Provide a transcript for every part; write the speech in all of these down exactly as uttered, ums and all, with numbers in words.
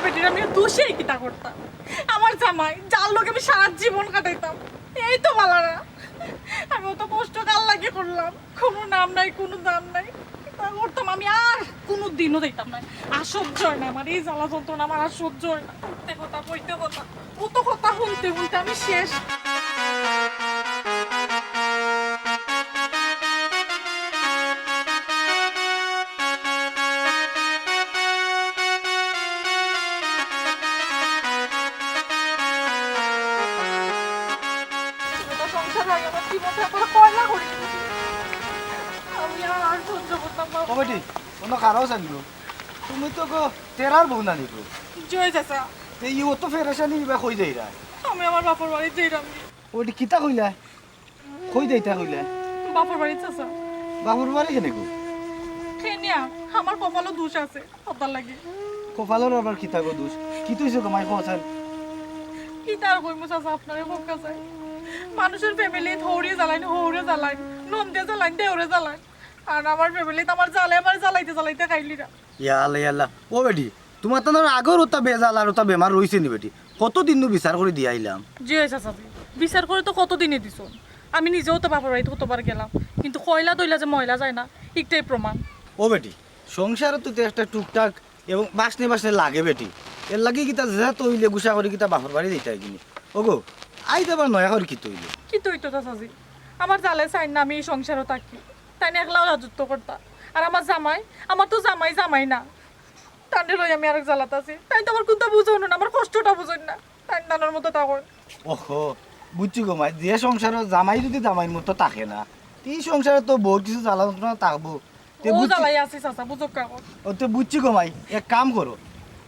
বেটির আমি দোষে কিতা করতাম? আমার জামাই, যার লগে আমি সারা জীবন কাটাইতাম, এই তো বালা না। আমি অত কষ্ট কার লাগি করলাম? কোনো নাম নাই, কোনো দাম নাই। কিতা করতাম আমি? আর কোনো দিনও যাইতাম না। আর সহ্য হয় না আমার এই জ্বালা যন্ত্রণা, আমার আর সহ্য হয় না। উঠতে কথা, বইতে কথা, অত কথা শুনতে শুনতে আমি শেষ। এটা সংসার হয়, আমার জীবনটা একবারে কয়লা করে দিয়েছে। আমি আর সহ্য করতাম না। ও বেটি, কোনো খারাপ চাইল গো। তুমি তো গো তেরার বউ নানি গো। জয় চাচা। তে ই অত ফেরেশানি ইবা কই যাইরা? আমি আমার বাপর বাড়ি যাইরাম। ও বেটি, কিতা কইলা? কই যাইতা কইলা? বাপর বাড়ি চাচা। বাপর বাড়ি কেনে গো? কেনিয়া, আমার কপালও দোষ আছে, অতার লাগি। কপালর আবার কিতা গো দোষ? কিতা অইছে গো মাই, কও চাইন? কিতা আর কইমু চাচা, আপনারে কউক্কা চাই। মানুষের ফ্যামিলিত হউরে জ্বালাইন, হউরে জ্বালাইন, ননদে জ্বালাইন, দেওরে জ্বালাইন। আর আমার ফ্যামিলিত আমার জালে আমার জ্বালাইতে জ্বালাইতে খাইলিরা। ইয়া আল্লাহ, ইয়া আল্লাহ। ও বেটি, তুমার তান আগর অতা বেজাল আর অতা বেমার রইছে নি বেটি? কতদিন নু বিচার করি দিয়া আইলাম। জি অয় চাচাজি, বিচার করি তো কতদিনই দিছইন। আমি নিজেও তো বাপর বাড়িত কতবার গেলাম, কিন্তু কয়লা ধইলা যে ময়লা যায় না, ইটাই প্রমাণ। ও বেটি, সংসারো তো একটা টুকটাক এবং বাসনে বাসনে লাগে বেটি। এর লাগি কিতা যে তো অইলে গুসা করি কিতা বাপর বাড়ি যাইতায় গিনি। ওগো, আইজ আবার নয়া করি কিতা অইলো? কিতা অইতো চাচাজি? আমার জালে চাইন না আমি ই সংসারো থাকি। তাইন একলাউ রাজত্ব করতা। আর আমার জামাই, আমার তো জামাই জামাই না। তানরে লই আমি আরক জালাত আছি। তাইন তো আমার কুনতা বুঝইন না, আমার কষ্টটা বুঝইন না। তাইন তানর মতো থাকইন। ওহো, বুঝছি গো মাই, যে সংসারো জামাই যদি জামাইর মতো থাকে না, তে ই সংসারো তো বউত কিছু জ্বালা যন্ত্রণা থাকবো। তে ও বুঝছি। জ্বালাই আছি চাচা, বুঝউক্কা। ও তে বুঝছি গো মাই, এক কাম করো।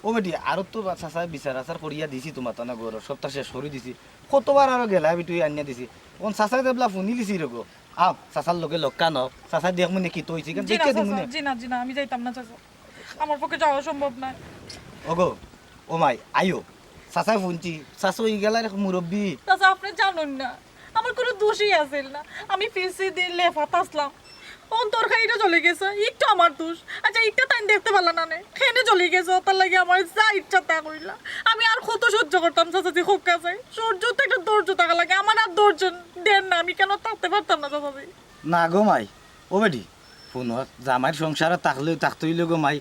ও বেটি, আরো তো চাচায় বিচার আচার করিয়া দিছি তুমার তান ঘরর, সবতা শেষ করি দিছি। কতবার আরো গেলা বেটি আনিয়া দিছি। অখন চাচায় যেবলা হুনিলিছি রে গো। আও, চাচার লগে লগ খান অও। চাচায় দেখমু নে কিতা অইছে, ইখান জি না দেখিয়া দিমু চাচা, নে। জি না, জি না, আমি যাইতাম না চাচা। আমার পক্ষে যাওয়া সম্ভব নায়। ওগো, ও মাই, আইও। চাচায় হুনছি, চাচা অইগেলা এক মুরব্বি। চাচা, আপনে জানইন না, আমার কুনু দোষই আছিল না। আমি ফিরছি দি লেফাত আছলাম। অন তরকারিটা জ্বলি গেছে, ইটা আমার দোষ। আচ্ছা, ইটা তাইন দেখতে পারলা না নে? কেনে জ্বলি গেছে, অতার লাগি আমার যা ইচ্ছা তা কইলা। আমি আর কত সহ্য করতাম চাচাজি, কউক্কা চাই। সহ্য তো একটা ধৈর্য থাকা লাগে, আমার আর ধৈর্য দের না, আমি কেনে থাকতে পারতাম না চাচাজি। না গো মাই, ও বেটি, হুনো, জামাইর সংসারো থাকলে, থাকতে অইলে গো মাই,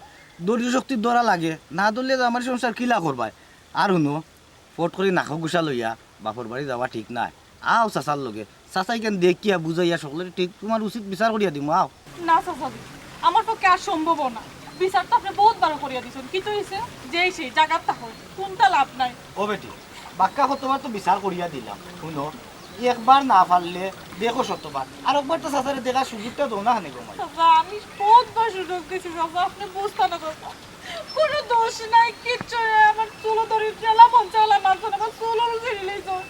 ধৈর্য শক্তি ধরা লাগে, না ধরলে জামাইর সংসার কিলা করবায়? আর হুনো, ফট করি নাকো গুসা লইয়া বাপর বাড়ি যাওয়া ঠিক নায়। আও চাচার লগে, চাচায় ইখান দেখিয়া বুঝাইয়া সকলরে ঠিক তুমার উচিত বিচার করিয়া দিমু, আও। না চাচাজি, আমার পক্ষে আর সম্ভব না। বিচার তো আপনে বউত বার করিয়া দিছইন, কিতা অইছে? যেই সেই জাগাত থাকইন, কুনতা লাভ নাই। ও বেটি, বাক্কা কতবার তো বিচার করিয়া দিলাম। হুনো, একবার না পারলে দেখো শতবার। আরকবার তো চাচারে দেখার সুযোগটা দেও না কেনে গো মাই। চাচা, আমি বউতবার সুযোগ দিছি চাচা, আপনে বুঝতা না চাচা। কুনু দোষ নাই, কিচ্ছু নাই। আমার চুলো ধরি ঠেলা মন চালা মারছইন, আমার চুলো ছিড়িলিছইন।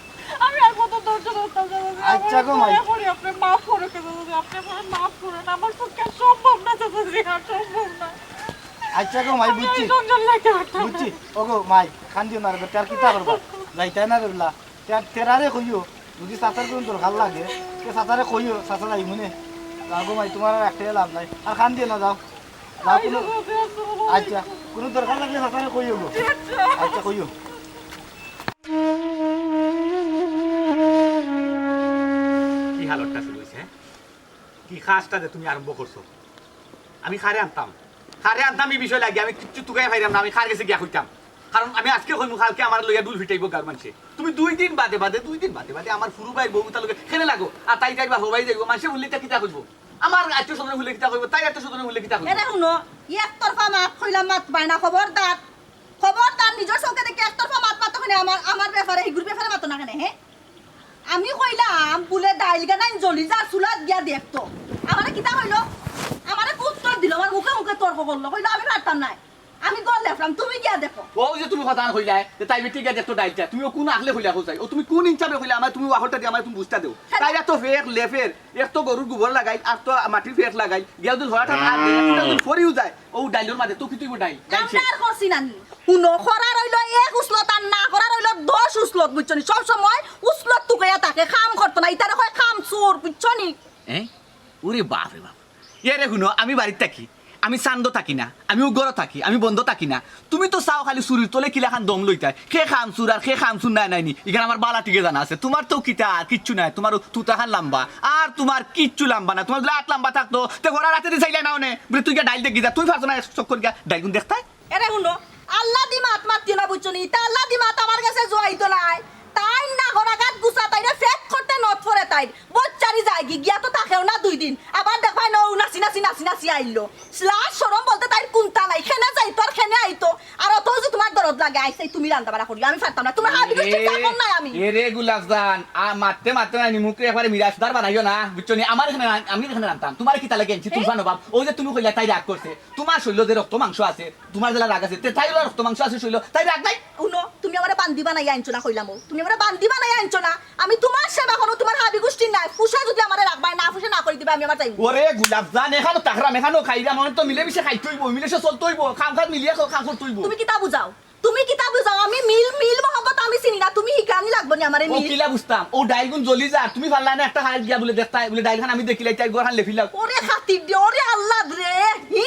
আমি আর কত ধৈর্য ধরতাম চাচাজি? আচ্ছা গো মাই। দয়া করি আপনে মাফ করউক্কা চাচাজি, আপনে আমারে মাফ করইন। আমার পক্ষে আর সম্ভব না চাচাজি, আর সম্ভব না। আচ্ছা গো মাই, আমি আর বুঝছি। সংসার লাগতে পারতাম না। বুঝছি। ওগো মাই, কান্দিও না রে, তে আর কিতা করবা? যাইতায় না রে বেলা। তে-, তেরারে কইও, যদি চাচার কুনু দরকার লাগে, তে চাচারে কইও, চাচা যাইমু নে। যাও গো মাই, তুমার আর একটাই লাভ নাই। আর কান্দিও না, যাও। যাও, কুনু, আচ্ছা, কুনু দরকার লাগলে চাচারে কইও গো। আচ্ছা, কইও। কি হালতটা শুরু অইছে, হ্যাঁ? কি কাজটা যে তুমি আরম্ভ করছো? আমি কারে আনতাম, কারে আনতাম ই বিষয় লাগি, আমি কিচ্ছু তুকাইয়া পাইরাম না, আমি কার গেছে গিয়া কইতাম? কারণ আমি আজকে কইমু, কালকে আমারে লইয়া ঢুল পিটাইবো গাঁওর মানষে। তুমি দুই দিন বাদে বাদে, দুই দিন বাদে বাদে আমার ফুরু ভাইর বউ তার লগে কেনে লাগো, আর তাই তাইর বাপর বাড়ি যাইবো, মানষে হুনলে ইতা কিতা কইবো? আমার আত্মীয় স্বজন হুনলে কিতা কইবো, তাইর আত্মীয় স্বজন হুনলে কিতা কইবো? এরে হুনো, একতরফা মাত কইলাম মাতবায় না, খবরদার। খবরদার, নিজর চউখে দেখি একতরফা মাত মাতো কেনে, আমার, আমার ব্যাপারে, হিগুর ব্যাপারে মাতো না কেনে, হে? আমি কইলাম, বুলে ডাইল গানাইন জ্বলি যার চুলাত গিয়া দেখতো। আমারে কিতা কইলো? আমারে উত্তর দিলো, আমার মুখে মুখে তর্ক করলো, কইলো, "আমি পারতাম নায়, আমি ঘর লেফরাম, তুমি গিয়া দেখো।" ও যে তুমি কথা কইলায়, যে তাই বেটি গিয়া দেখতো ডাইলটা, তুমি ও কুন আখলে কইলা কও চাই? ও তুমি কুন ইনসাফে কইলা আমারে, তুমি ওয়াহরটা দিয়া আমারে তুমি বুঝতা দেও। তাইরা তো ফেক লেফের, এক তো গরুর গোবর লাগাইল, আর তো মাটির ফেক লাগাইল, গিয়া যদি হরাটা না দেয়, একটা যদি ফরিও যায়, ও ডাইলর মাঝে তো কিতা অইবো ডাইল? ডাইল আমরা শেষ। আর করছি না নি। হুনো, করার অইলো এক উসলত আর না করার অইলো দশ উসলত, বুঝছো নি? সব সময় উসলত তুকাইয়া থাকে, কাম করতো না, ইতারে কয় কাম চোর, বুঝছো নি? এ? ওরে বাপ রে বাপ। এরে হুনো, আমি বাড়িত থাকি, আমি চান্দো থাকি না, আমি উগরো থাকি, আমি বন্দো থাকি না। তুমি তো চাও খালি চুরির তলে কিলাখান দম লইতায়। কে কামচুর আর কে কামচুর নায় নায় নি, ইখান আমার বালা ঠিকে জানা আছে। তুমার তো কিতা আর কিচ্ছু নায়, তুমার থুতাখান লাম্বা, আর তুমার কিচ্ছু লাম্বা না। তুমার যদি আত লাম্বা থাকতো, তে ঘরর আতেদি চাইলায় না অনে। বুলে তুই গিয়া ডাইল দেখি যা, তুমি পারছো না এক চক্কর গিয়া ডাইলগুন দেখতায়? এরে হুনো, আল্লাদি মাত মাতিও না, বুঝছো নি? ইতা আল্লাদি মাত আমার গেছে জুয়াইতো নায়। তাইন না হরাগাত গুছা, তাইরে ফেট করতে নত ফরে তাইর। বচ্চারি যায়গি, গিয়া তো থাকেও না দুই দিন। আবার দেখবায় নু নাচি নাচি নাচি নাচি আইলো। লাজ শরম বলতে তাইর কুন্তা নাই। খেনে যাইতো আর খেনে আইতো। আর অত যে তুমার দরদ লাগে, আইছে তুমি রান্দা বাড়া করিও, আমি পারতাম না। তুমার হাবি গুষ্টির চাকর নায় আমি। এরে গুলাফজান, আ, মাততে মাততে না নি মুখরে একবারে মিরাশদার বানাইও না, বুঝছো নি? আমার এখানে রান-, আমি এখানে রানতাম। তুমারে কিতা লাগি আনছি, তুফান অভাব। ওই যে তুমি কইলা তাই রাগ করছে। তুমার শরীলো যে রক্ত মাংস আছে, তুমার যেলা রাগ আছে, তে তাইরও রক্ত মাংস আছে শরীলো, তাইর রাগ নাই? হুনো, তুমি আমারে বান্দি বানাইয়া আনছো না কইলাম, ও তুমি আমারে বান্দি বানাইয়া আনছো না। আমি তুমার সেবা করমু, তুমার হাবি গুষ্টির নায়। ফুষা যদি আমারে রাখবায় না, ফুষা না করি দিবায়, আমি আমার যাইমু। ওরে গুলাফজান, এখানো থাকরাম, এখানো খাইরাম, অনে তো মিলেমিশে খাইতে অইবো, মিলেমিশে চলতে অইবো, কাম কাজ মিলিয়া ক-, কাম করতে অইবো। তুমি কিতা বুঝাও? তুমি কিতা বুঝাও? আমি মিল, মিল মহব্বত আমি চিনি না, তুমি হিকানি লাগবো নি আমারে ও মিল। কিলা বুঝতাম? ও ডাইলগুন জ্বলি যার, তুমি পারলায় না একটা খাইল গিয়া বুলে দেখতায়, বুলে ডাইলখান আমি দেখিলাই, তাইর ঘরখান লেফিলাও। ওরে খাতির দি, ওরে আল্লাদ রে, হি?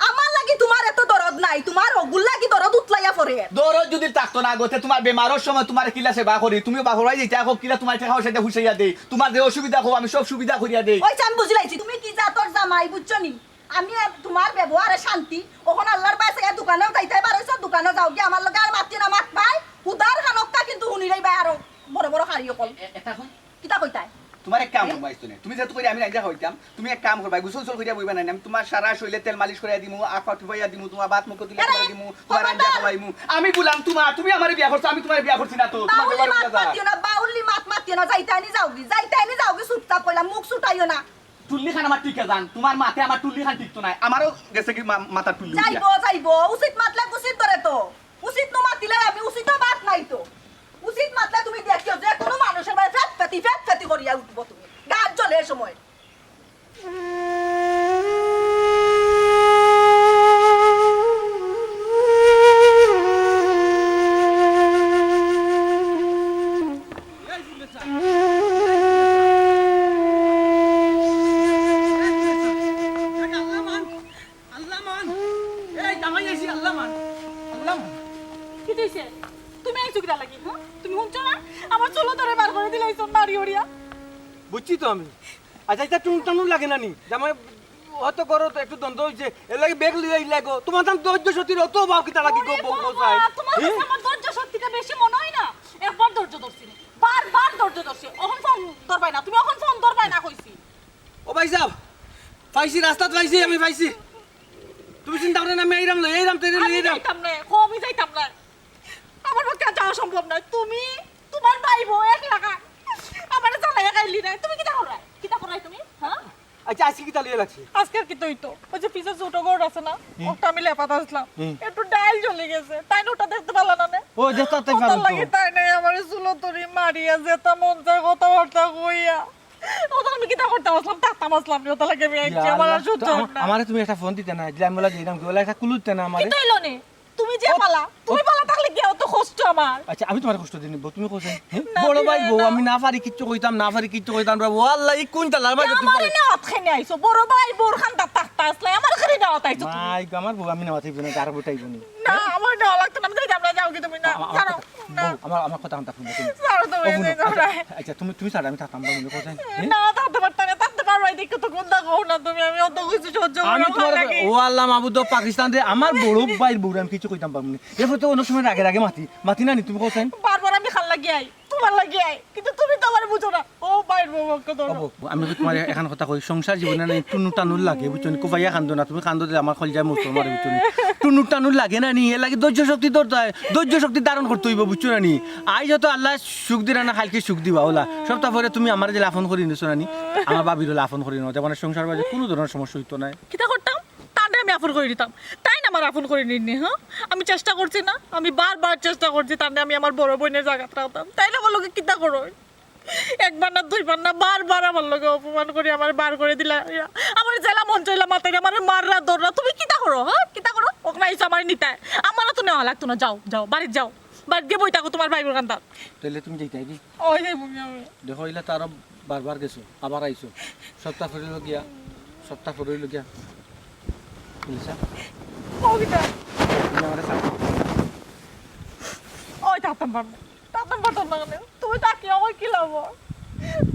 আমার লাগি তুমার এত দরদ নাই, তুমার অগুর লাগি দরদ উতলাইয়া ফরে। দরদ যদি থাকতো না গো, তে তুমার বেমারর সময় তুমারে কিলা সেবা করি, তুমি বাহরাই দিতা, এখন কিলা তুমার টেকা পয়সা দিয়া ফুষাইয়া দেই, তুমার যে অসুবিধা কও আমি সব সুবিধা করিয়া দেই। ওই যে আমি বুঝিলাইছি, তুমি কি জাতর জামাই, বুঝছো নি? আমি আর তুমার ব্যবহারে শান্তি, অখন আল্লার বায় চাইয়া দোকানেও যাইতায় পারছো, দোকানেও যাওগি, আমার লগে আর মাতিও না, মাতবায়, হুদার কানক্কা কিন্তু হুনিলাইবায় আরো বড় বড় হাড়ি অকল। এ-, এটা কই? কিতা কইতায়? তুমার এক কাম করবা, আইছো না। তুমি যেহেতু কইরা আমি রাইন্দা খাওয়াইতাম, তুমি এক কাম করবা, গোসল গোসল করিয়া বইবা না, আমি তুমার সারা শরীরে তেল মালিশ করিয়া দিমু, আখা টুপাইয়া দিমু, তুমার ভাত মুখো তুলিয়া আরে, তুমারে দিমু, তুমার খবরদার! রাইন্দা খাওয়াইমু। আমি গুলাম তুমার, তুমি আমারে বিয়া করছো, আমি তুমারে বিয়া করছি না তো। তুমার বাউলি ব্যবহার মাত বুঝা যায়। মাতিও না, বাউলি মাত মাতিও না, যাইতায় নি যাওগি, যাইতায় নি যাওগি, চুপচাপ কইলাম, মুখ ছুটাইও না। টুল্লি খান আমার টিকে যান, তুমার মাতে আমার টুল্লি খান টিকতো নায়, আমারও গেছে কি মা-, মাথার টুল্লি উঠিয়া। যাইবো, যাইবো, উচিত মাতলে কুচিত ধরে তো। উচিত নু মাতিলে আমি উচিত মাত নাই তো। উচিত মাতলে তুমি দেখিও যে কুনু মানুষর বায় ফেট ফেটি, ফেট ফেটি করিয়া উঠবো তুমি। গাত জ্বলে সময়। আল্লাহ মান। এই জামাই আইছি, আল্লাহ মান। আল্লাহ মান। কিতা অইছে? তুমি আইছো কিতার লাগি, হ্যাঁ? তুমি হুনছো না? আমার চুলো ধরে বার করি দিলাইছো, মারি উড়িয়া। বুঝছি তো আমি। আচ্ছা, ইতা টুনটানুর লাগে না নি? জামাই অত গরো তো একটু দ্বন্দ্ব অইছে, এর লাগি বেগ লইয়া আইলা গো। তুমার তান ধৈর্য শক্তির অত অভাব কিতার লাগি গো, ওরে বউ বাবা, চাই? তুমার হি? কাছে আমার ধৈর্য শক্তিটা বেশি মনে অয় না? একবার ধৈর্য ধরছি নি, বারবার ধৈর্য ধরছি। অখন ফোন ধরবায় না, তুমি অখন ফোন ধরবায় না কইছি। ও ভাইসাব, পাইছি, রাস্তাত পাইছি, আমি পাইছি। তুমি চিন্তা করো না, আমি আইরাম লই, আইরাম, তৈরি লই, আমি আইরাম। যাইতাম না, কো আমি যাইতাম না। আমার পক্ষে আর যাওয়া সম্ভব নায়। তুমি, তুমার ভাই বউ একলা আমারে জ্বালাইয়া খাইলি না। তুমি কিতা কররায়? কিতা কররায় তুমি? হ্যাঁ? আচ্ছা, আজকে কিতা লইয়া লাগছে? আজকে আর কিতা অইতো? ওই যে পিছে ছোট ঘর আছে না? হুম। ওটা আমি লেপাত আসলাম। হুম। একটু ডাইল জ্বলি গেছে। তাইন ওটা দেখতে পারলা না নে? ও, দেখতে পারো ওটার তো। লাগি তাইন আমারে চুলো ধরি মারিয়া যেতা মন চায় কথাবার্তা কইয়া। ওটা আমি কিতা করতাম আসলাম? থাকতাম আসলাম নি? ওটা লাগে আমি আইছি। ইয়া আমার আর আল্লাহ, সহ্য তো অয় আমা-, না। আমারে তুমি একটা ফোন দিতে না, দিলাম বলা দিলাম, কি বলে একটা কুলু দিতে না আমারে? কিতা অইলো নি? তুমি যে ও, পালা, তুমি ও। পালা থাকলে কি অত কষ্ট আমার? আচ্ছা, আমি তুমার কষ্ট দিই নি, বউ, তুমি কষ্ট, হ্যাঁ? না, বড় ভাই, বউ, না। আমি না পারি কিচ্ছু কইতাম, না পারি কিচ্ছু কইতাম রে, ও আল্লাহ, ই কুন তালার মাঝে তুমি আমারে পালা? নেওয়াত খাইনি আইছো, বড় ভাই, বউর খান্দাত থাকতা আসলে, আমার খালি নেওয়াত আইছো তুমি। মাই গো, আমার বউ, আমি নেওয়াত আইবো না, তার বউটাই বনি। না, আমার নেওয়াত লাগতো না, আমি যাইতাম না, যাওগি তুমি, না, আমার ছাড়ো, কথা, না। বউ, আমার, আমার কথা কান্তা শুনো তুমি। ছাড়ো তুমি, ও, হুনো, যাইতাম আচ্ছা, না। আচ্ছা, তুমি, তুমি ছাড়ো, আমি থাকতাম পারবো না, কোথায়? হ্যাঁ? না, থাকতে পারতাম না, থাকতে পারবায় দেখি তো কুন দেখো না তুমি, আমি অত কিছু সহ্য করতে পারি না। আমি তোমার, ও আল্লাহ মাবুদ, পাকিস্তান রে, আমার বড় ভাইর বউরে আমি কিছু কইতাম পারবো না। এরপর তো অনেক সময় রাগে রাগে মাতি, মাতি না নি, তুমি কোথায়? বারবার আমি খাল লাগিয়াই, তুমার লাগিয়াই, কিন্তু তুমি তো আমারে বুঝো না। ও ভাইর বউ, অক্ক ধরো। ও বউ, আমি তো তোমার এখন কথা কই, সংসার জীবনে না, টুনু টানুর লাগে, বুঝছো নি? কুফাইয়া কান্দো না, তুমি কান্দো যে আমার কলজায় মরতো আমার, বুঝছো নি? টুনু টানুর লাগে না নি, এর লাগি ধৈর্য শক্তি ধরতে অয়, ধৈর্য শক্তি ধারণ করতে অইবো, বুঝছো না নি? আইজ হয়তো আল্লাহ সুখ দিরা না, কাইলকে সুখ দিবা, ওলা। সপ্তাহ পরে তুমি আমারে যে আফন করি নিছো না নি, আমার ভাবিরে আফন করি নিও, যেমন সংসার বাজে কুনু ধরনের সমস্যা অইতো নায়। কিতা করতাম? তানরে আমি আফন করি নিতাম, তাইন আমারে আফন করি নিরা নি, হ্যাঁ? আমি চেষ্টা করছি না, আমি বারবার চেষ্টা করছি, তানরে আমি আমার বড় বইনর জাগাত রাখতাম, তাইন আমার লগে কিতা করো? একবার না দুইবার না, বারবার আমার লগে অপমান করি আমারে বার করি দিলা। আমারে যেলা মন চায় অইলা মাতাইরা, আমারে মাররা, ধররা, তুমি কিতা করো, হ্যাঁ? কিতা করো? অখন আইছো আমারে নিতায়, আমারে তো নেওয়া লাগতো না, যাও, যাও, বাড়িত যাও, বাড়িত গিয়া বই থাকো তুমার ভাইর বউর কান্দাত। তাইলে তুমি যাইতায় কি? ওই যাইমু আমি। দেখো, ইলা তো আরো বারবার গেছো, আবার আইছো। সপ্তাহ পরে অইলো গিয়া, সপ্তাহ পরে অইলো গিয়া। পুলিশে? ও কিতা? তুমি আমারে ছাড়ো। ওই থাকতাম পারতাম না। থাকতাম পারতাম না কেনে? তুমি থাকিয়া আমার কি লাভ?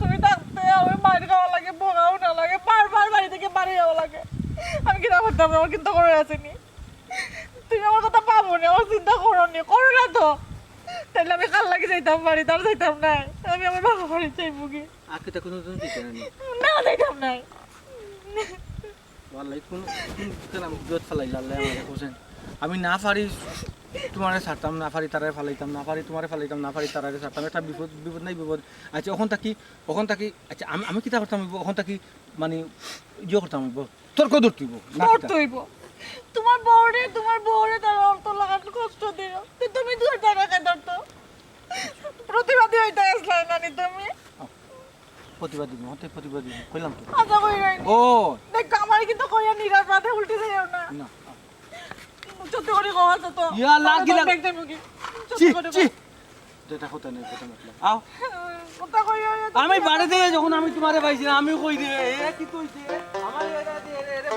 তুমি থাকতে আমার মাইর খাওয়া লাগে, ভোগাও না লাগে, বারবার বাড়ি থাকি বারই যাওয়া লাগে। আমি কিতা করতাম? আমার কিন্তু করে আছেনি। তুমি আমার কথা ভাবো নি, আমার চিন্তা করো নি, করো না তো। তাইলে আমি কার লাগি যাইতাম বাড়িত, আর যাইতাম না। আমি আমার বাবার বাড়িত যাইমুগি। আর কিতা কুনুদিন যাইতে না নি? না, যাইতাম না। ওয়াল্লাহি কুনু, কুনু কেন আমি বিপদ ফালাইলা আল্লাহ আমারে কইছেন। আমি না পারি তুমারে ছাড়তাম, না পারি তারারে ফালাইতাম, না পারি তুমারে ফালাইতাম, না পারি তারারে ছাড়তাম। একটা বিপদ, বিপদ নাই বিপদ। আচ্ছা, অখন থাকি, অখন থাকি, আচ্ছা, আমি, আমি কিতা করতাম অইবো? অখন থাকি, মানে, ইয়ে করতাম অইবো। তর্ক ধরতে অইবো। না ধরতে কিতা? অইবো। তুমার বউরে, তুমার বউরে তারা অত লাগান কষ্ট দিল। তো তুমি দুই টাকা কে ধরতো? প্রতিবাদী হইতে আসলে না নি তুমি? প্রতিবাদ দিবি, হতে প্রতিবাদ দিবি, কইলাম তো। আচ্ছা, কই নাই। ও। দেখ, আমারে কিন্তু কইয়া নিরার বাদে উল্টে যাইও না। না। সত্যি করে কওয়া তো তো। ইয়া, আল্লাহ, কি লাগ- দেখতে মুখে। সত্যি ছি, করে ছি। কও। যেটা হতে নেই, কথা মতলব। আও। কথা কই, ওই, ওই, আমি ওই, বাড়িতে যখন আমি তুমারে পাইছি না, আমিও কই দিই, এ কি কইছে? আমার এরা যে, এরা, এরা,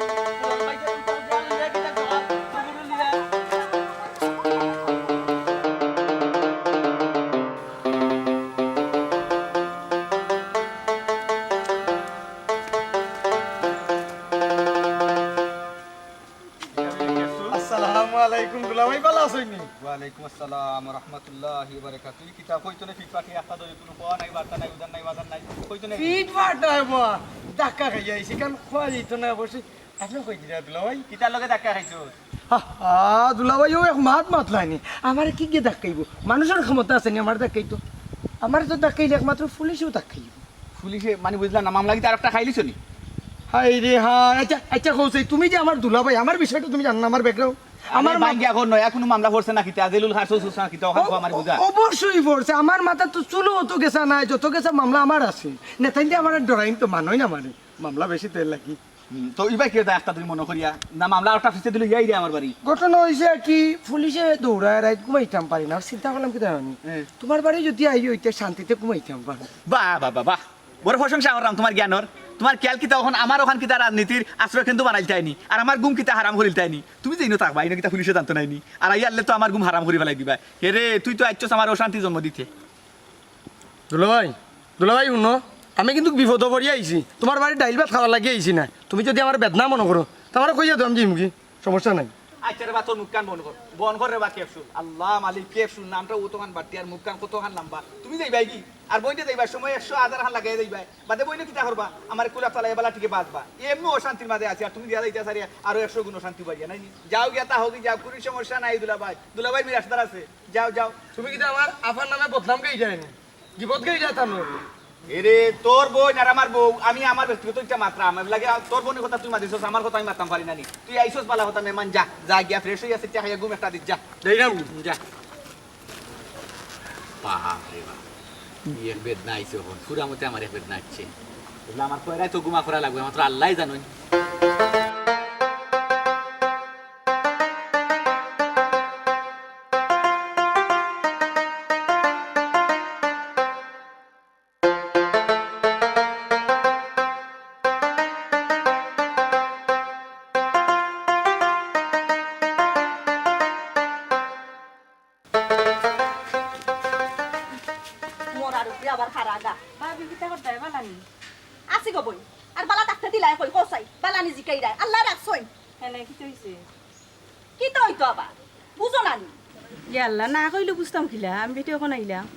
আসসালামু আলাইকুম, দুলাভাই, ভালা আছইন নি? ওয়ালাইকুম আসসালাম ওয়া রাহমাতুল্লাহি ওয়া বারাকাতুহু। কিতা কইতো না, ফিটফাটি একটা দই, কুনু খাওয়া নাই, বার্তা নাই, উদার নাই, বাজার নাই, কইতো না। ফিটফাট নাই বা, ধাক্কা খাইয়া আইছি, কারণ খাওয়া যাইতো না, অবশ্যই। আপনি কই দিলা, দুলাভাই? কিতার লগে ধাক্কা খাইছো? হা, হা, দুলাভাই, ও এক মাত মাতলায়নি। আমারে কি গিয়ে ধাক্কাইবো? মানুষের ক্ষমতা আছে নি আমার ধাক্কাইতো? আমারে তো ধাক্কাইলে একমাত্র পুলিশেও ধাক্কাইবো। পুলিশে, মানে, বুঝলাম না, মামলা কিতা আরেকটা খাইলিছো নি? হায় রে হায়, আচ্ছা, আচ্ছা, কও চাই, তুমি যে আমার দুলাভাই, আমার বিষয়টা তুমি জানো না, আমার background? আমার আমার মা- ভাঙ্গিয়া ঘর নয়া কুনু মামলা পড়ছে না কিতা? জেলুল খারসো সুসা কিতা? ওখান তো আমারে বুঝা। অবশ্যই পড়ছে, আমার মাথাত তো চুলও অত গেছা নাই, যত গেছা মামলা আমার আছে। নেতাইন দিয়ে আমার ডরাইন তো মানই না মানে, মামলা বেশি তেল লাগি। হুম, তো ইবাই কি দা একটা দিন মনে করিয়া? না, মামলা একটা পিছে দিলে ইয়াই রে আমার বাড়ি। ঘটনা হইছে কি, পুলিশে দৌড়ায়, রাইত ঘুমাইতাম পারি না। চিন্তা করলাম কিতা জানি, হ্যাঁ। তুমার বাড়ি যদি আই হইতে শান্তিতে ঘুমাইতাম পারি। বাহ, বাহ, বাহ, বাহ। বড় প্রশংসা করলাম তুমার জ্ঞানর। তুমার খেয়াল কিতা, অখন আমার অখান কিতা রাজনীতির আশ্রয় কেন্দ্র বানাইলতায় নি, আর আমার ঘুম কিতা হারাম করিলতায় নি। তুমি যে ইনো থাকবা, ইনো কিতা পুলিশে জানতো নায় নি? আর আইয়া আনলে তো আমার ঘুম হারাম করি ফালাই দিবা। হে রে, তুই তো আইছস আমার অশান্তি জন্ম দিতে। দুলাভাই, দুলাভাই, হুনো, আমি কিন্তু বিপদো পড়িয়া আইছি, তুমার বাড়িত ডাইল ভাত খাওয়ার লাগি আইছি না। তুমি যদি আমারে বেদনা মনো করো, তে আমারে কইয়া দেও, আমি যাইমুগি, সমস্যা নাই। আচ্ছা রে বা, তোর মুখখান বন্ধ কর, বন্ধ কর রে বা, ক্যাপসুল। আল্লাহ মালিক, ক্যাপসুল নামটা অতখান বাট্টি আর মুখখান কতখান লাম্বা। তুমি যাইবায়গি, আর বইনে যাইবার সময় একশো হাজার খান লাগাইয়া যাইবায়। বাদে বইনে কিতা করবা? আমারে কুলাত ফালাইয়া বালা টিকে বাঁচবা। এমনে অশান্তির মাঝে আছি, আর তুমি দিয়া যাইতায় সারিয়া আরো একশো গুণ অশান্তি বাড়িয়া, নায় নি? যাও গিয়া থাকোগি যাও, কুনু সমস্যা নাই দুলাভাই। দুলাভাইর মিরাশদার আছে, যাও, যাও। তুমি কিতা আমার আফার নামে বদনাম গাইতায় নি? গিবত গাইতায় তান? এরে, তোর বইন আর আমার বউ, আমি আমার ব্যক্তিগত ইচ্ছা মাতরাম। আমি লাগে, তোর বইনর কথা তুই মাতিছস, আমার কথা আমি মাততাম পারি না নি। তুই আইছস বালা কথা মেহমান, যা, যা গিয়া fresh অইয়া সেটা খাইয়া ঘুম একটা দিস, যা। যাইরাম। যা। বাপ রে বাপ, কি এক বেদনা আইছে অখন। পুরা মতে আমার এক বেদনা আইছে। বুঝলে, আমার কয়রায় তো ঘুমা করা লাগবো, আমার তো আল্লাহ জানইন। মরার উপরে আবার হারা গা। ভাবি, কিতা করতায়, বালা নি? আছি গো বইন। আর বালা থাকতে দিলায় কই, কও চাই? বালা নি জিকাইরায়। আল্লায় রাখছইন। হ্যাঁ, না, কিতা অইছে? কিতা অইতো আবার? বুঝো না নি? ইয়া আল্লাহ, না কইলে বুঝতাম কিলা? আমি বেটি অখন আইলাম।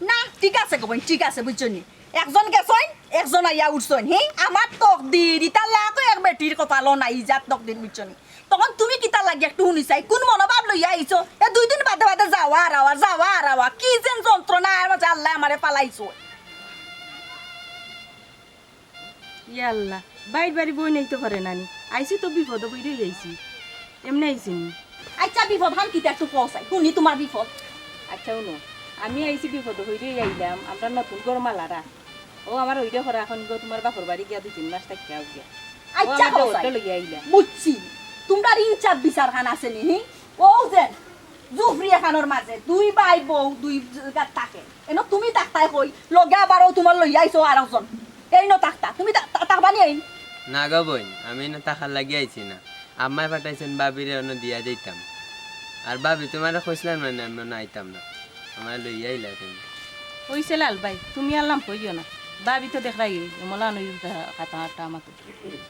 না, ঠিক আছে গো বইন, ঠিক আছে, বুঝছো নি? একজন গেছইন, একজন আইয়া উঠছইন। হি, আমার তকদির, ইতার লাগি তো এক বেটির কপালো নাই, ইজাত তকদির, বুঝছো নি? তখন তুমি কিতার লাগি একটু হুনি চাই, কুন মনোভাব লইয়া আইছো? এ দুই দিন বাদে বাদে যাওয়া আর আওয়া, যাওয়া আর আওয়া। কি যেন যন্ত্রণার মাঝে আল্লায় আমারে ফালাইছো। ইয়া আল্লাহ, বাইর বাড়ি বই নাই তো করে নানি। আইছি তো বিপদো পড়িয়া আইছি। এমনে আইছি নি। আচ্ছা, বিপদ হান কিতা একটু কও চাই, হুনি তুমার বিপদ। আচ্ছা, হুনো, আমি আইছি বিপদো পড়িয়া আইলাম, আমরা নতুন ঘর মালারা। ও আমার ওইটা করা, এখন গো তুমার বাপর বাড়ি গিয়া দুই তিন মাস থাকিয়া আউক গিয়া। আচ্ছা, আমার কও চাই। লইয়া আইলা। বুঝছি, তুমরার ইনসাফ বিচার খান আছে নি, হি? ও যে, জুফরি এখানোর মাঝে, দুই ভাই বউ, দুই জাগাত থাকে। এনো তুমি থাকতায় কই, লগে আবার ও তুমার লইয়া আইছো আরকজন। এইনো থাকতা, তুমি তা-, তা-, থাকবা নি এইন? না গো বইন, আমি ইনো থাকার লাগি আইছি না। আম্মায় পাঠাইছইন ভাবিরে অনো দিয়া যাইতাম। আর ভাবি, তুমারে কইছলাম না নি, আমি অনো আইতাম না। আমারে লইয়া আইলায় তুমি। অইছে লাল ভাই, তুমি আর লাম্প অইও না। ভাবি তো দেখরায়, অমলা অনো উল্টা কাটা কাটা মাতো।